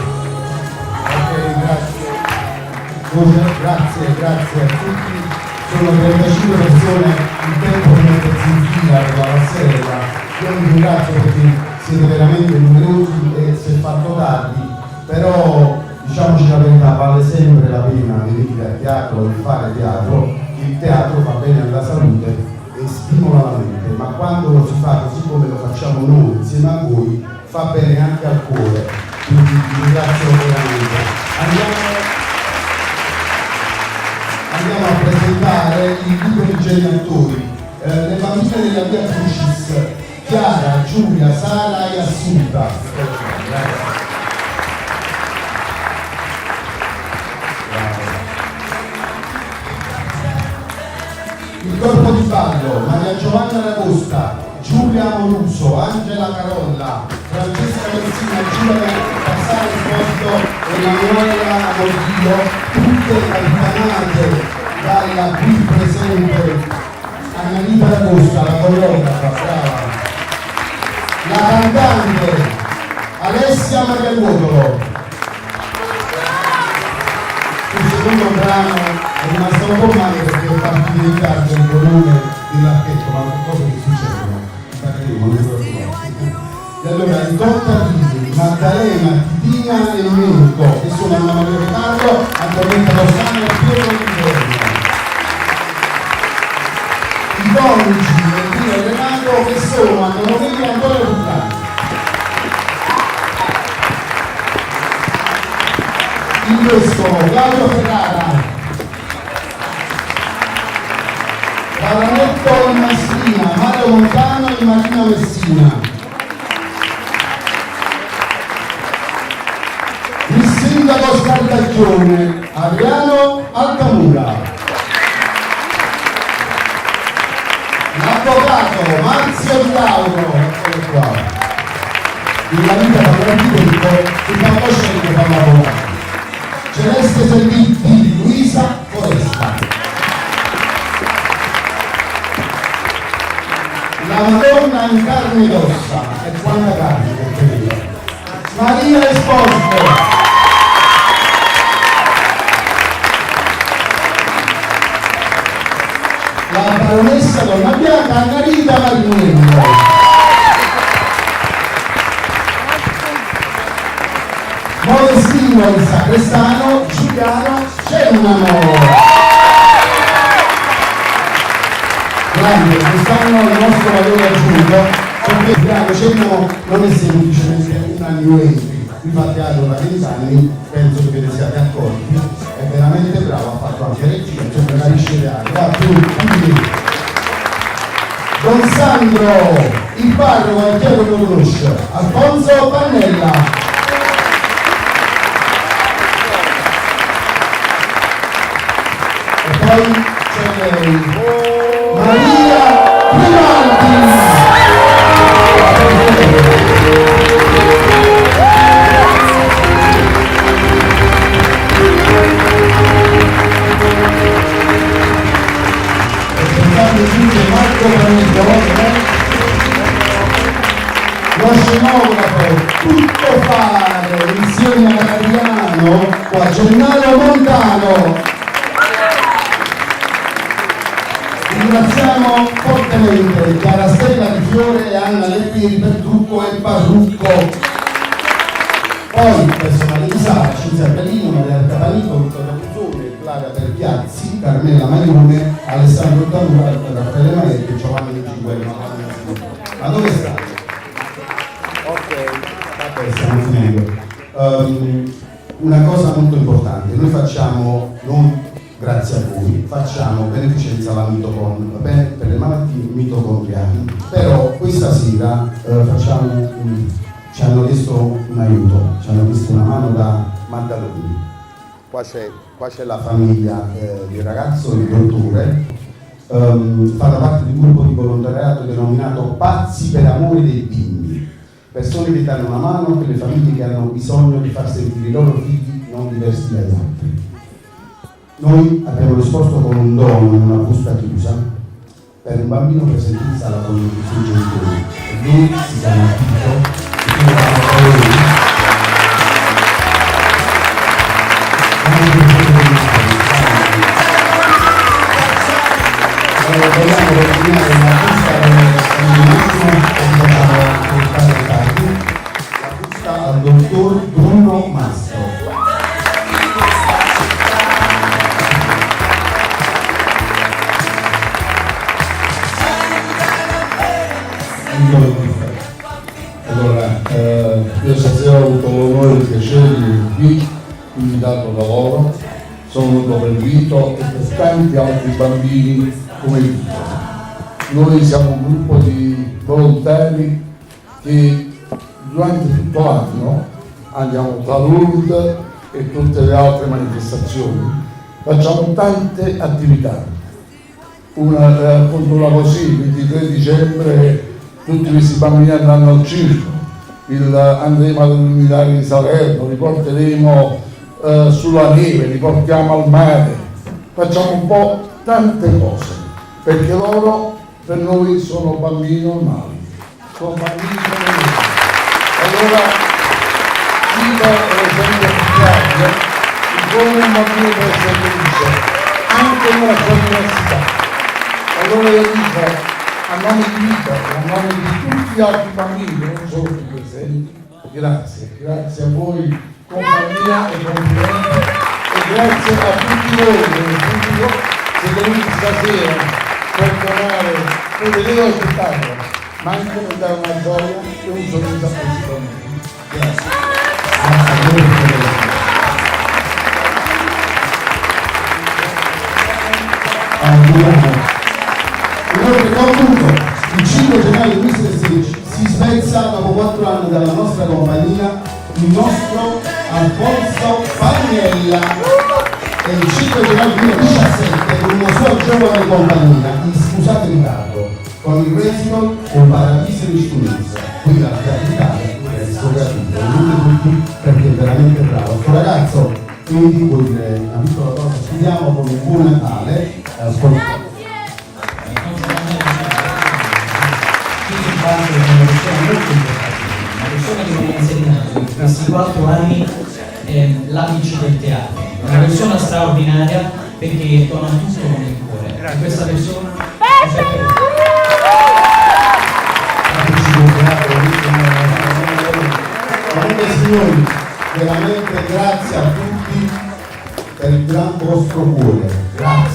Ok, grazie. Dunque, grazie, grazie a tutti. Sono 35 persone, il tempo di mettersi in fila per la passerella. Io vi ringrazio perché siete veramente numerosi e si è fatto tardi, però diciamoci la verità, vale sempre la pena venire a teatro e fare teatro. Il teatro fa bene alla salute e stimola la mente, ma quando lo si fa così come lo facciamo noi insieme a voi, fa bene anche al cuore. Quindi vi ringrazio veramente. Andiamo andiamo a presentare il gruppo di genitori, eh, le bambine della via Crucis, Chiara, Giulia, Sara e Assunta. Grazie. Il corpo di ballo, Maria Giovanna Ragosta, Giulia Amoruso, Angela Carolla, Francesca Messina, Giulia Passare Esposito e Emanuela Amordio, tutte capitanate dalla qui presente Annalita Ragosta, la coreografa, brava. La cantante Alessia Maria Ruotolo. Il secondo brano è rimasto un po' male perché è partito in ritardo il volume dell'archetto, ma sono cose che succedono, parleremo, non vi preoccupate. E allora i contadini, Maddalena, Titina e Mirko, che sono Anna Maria De Carlo, Antonietta Rossano e Pietro Inverno. I coniugi Elvira e Renato, che sono Anna Novelli e Antonio Luca. Il vescovo Claudio Ferrara, Baronetto in Maestrina, Mario Montano e Marina Messina. Il sindaco Scardacchione, Adriano Altamura. L'avvocato Marzio Di Lauro, eccolo qua. Nella vita fa l'architetto, sul palcoscenico fa l'avvocato. Celeste Servitti, Luisa Foresta. La Madonna in carne ed ossa, e quanta carne che teneva. Maria Esposito. La baronessa Donna Bianca Annarita Marinello. Modestino il sacrestano Giuliano Cennamo. Grande, quest'anno il nostro valore aggiunto, perché Giuliano Cennamo non è semplicemente una new entry, lui fa teatro da 20 anni, penso che ve ne siate accorti, è veramente bravo, ha fatto anche regia, insomma capisce teatro, va più, più di me. Don Sandro, il parroco e chi lo conosce, Alfonso Pannella. E poi c'è lei, Maria Grimaldi. E pensate tutti Marco Panico, lo scenografo, tutto fare insieme ad Adriano o a Gennaro Montano. Ringraziamo fortemente Chiara Stella Di Fiore e Anna Lettieri per trucco e parrucco. Poi il personale di sala, Cinzia Bellino, Maria Capanico, Vittorio Puzzone, Clara Perpiazzi, Carmela Maione, Alessandro Tamura, Raffaele Maietti e Giovanni Cinguello. Ma dove sta? Ok, vabbè, stiamo finendo. Una cosa molto importante, noi facciamo, non grazie a voi, facciamo beneficenza alla mitocondria, va bene? Per le malattie mitocondriali. Però questa sera ci hanno chiesto un aiuto, ci hanno chiesto una mano da Maddaloni. Qua c'è la famiglia del ragazzo, il dottore, fanno parte di un gruppo di volontariato denominato Pazzi per amore dei bimbi, persone che danno una mano per le famiglie che hanno bisogno di far sentire i loro figli non diversi dagli altri. Noi abbiamo risposto con un dono in una busta chiusa per un bambino presente in sala con i suoi genitori. E lui si chiama Vito, e io parlo con lui. Vogliamo continuare la busta per un attimo e vi facciamo portare tardi. La busta al dottor Bruno Mastro.
Io stasera ho avuto l'onore e il piacere di venire qui, invitato da loro, sono venuto per Vito e per tanti altri bambini come Vito. Noi siamo un gruppo di volontari che durante tutto l'anno andiamo tra Lourdes e tutte le altre manifestazioni, facciamo tante attività. Una racconto una così, il 23 dicembre tutti questi bambini andranno al circo, andremo all'Unità di Salerno, li porteremo sulla neve, li portiamo al mare, facciamo un po' tante cose, perché loro per noi sono bambini normali, sono bambini come noi. Allora, Vito è l'esempio più grande di come un bambino può essere felice, anche nella sua diversità. Allora io dico, a nome di Vito e a nome di tutti gli altri bambini che non sono qui presenti, grazie, grazie a voi compagnia e complimenti, e grazie a tutti voi che nel pubblico siete venuti stasera per donare, per vedere lo spettacolo, ma anche per dare una gioia e un sorriso a questi bambini. Grazie.
Inoltre concludo, il 5 gennaio 2016 si spezza dopo 4 anni dalla nostra compagnia il nostro Alfonso Pagnella e il 5 gennaio 2017 con una sua giovane compagnia, in Scusate il ritardo, con il recital Un Paradiso di Stunizza, qui alla Teatro Italia, il recital. questo gratuito, venite tutti perché è veramente bravo. Questo ragazzo, quindi vuol dire una piccola cosa, chiudiamo con un buon Natale e ascoltiamo.
È una persona molto importante, una persona che mi ha insegnato in questi quattro anni l'ABC del teatro, una persona straordinaria perché dona tutto con il cuore. E questa persona
Comunque signori, veramente grazie a tutti per il gran vostro cuore. Grazie.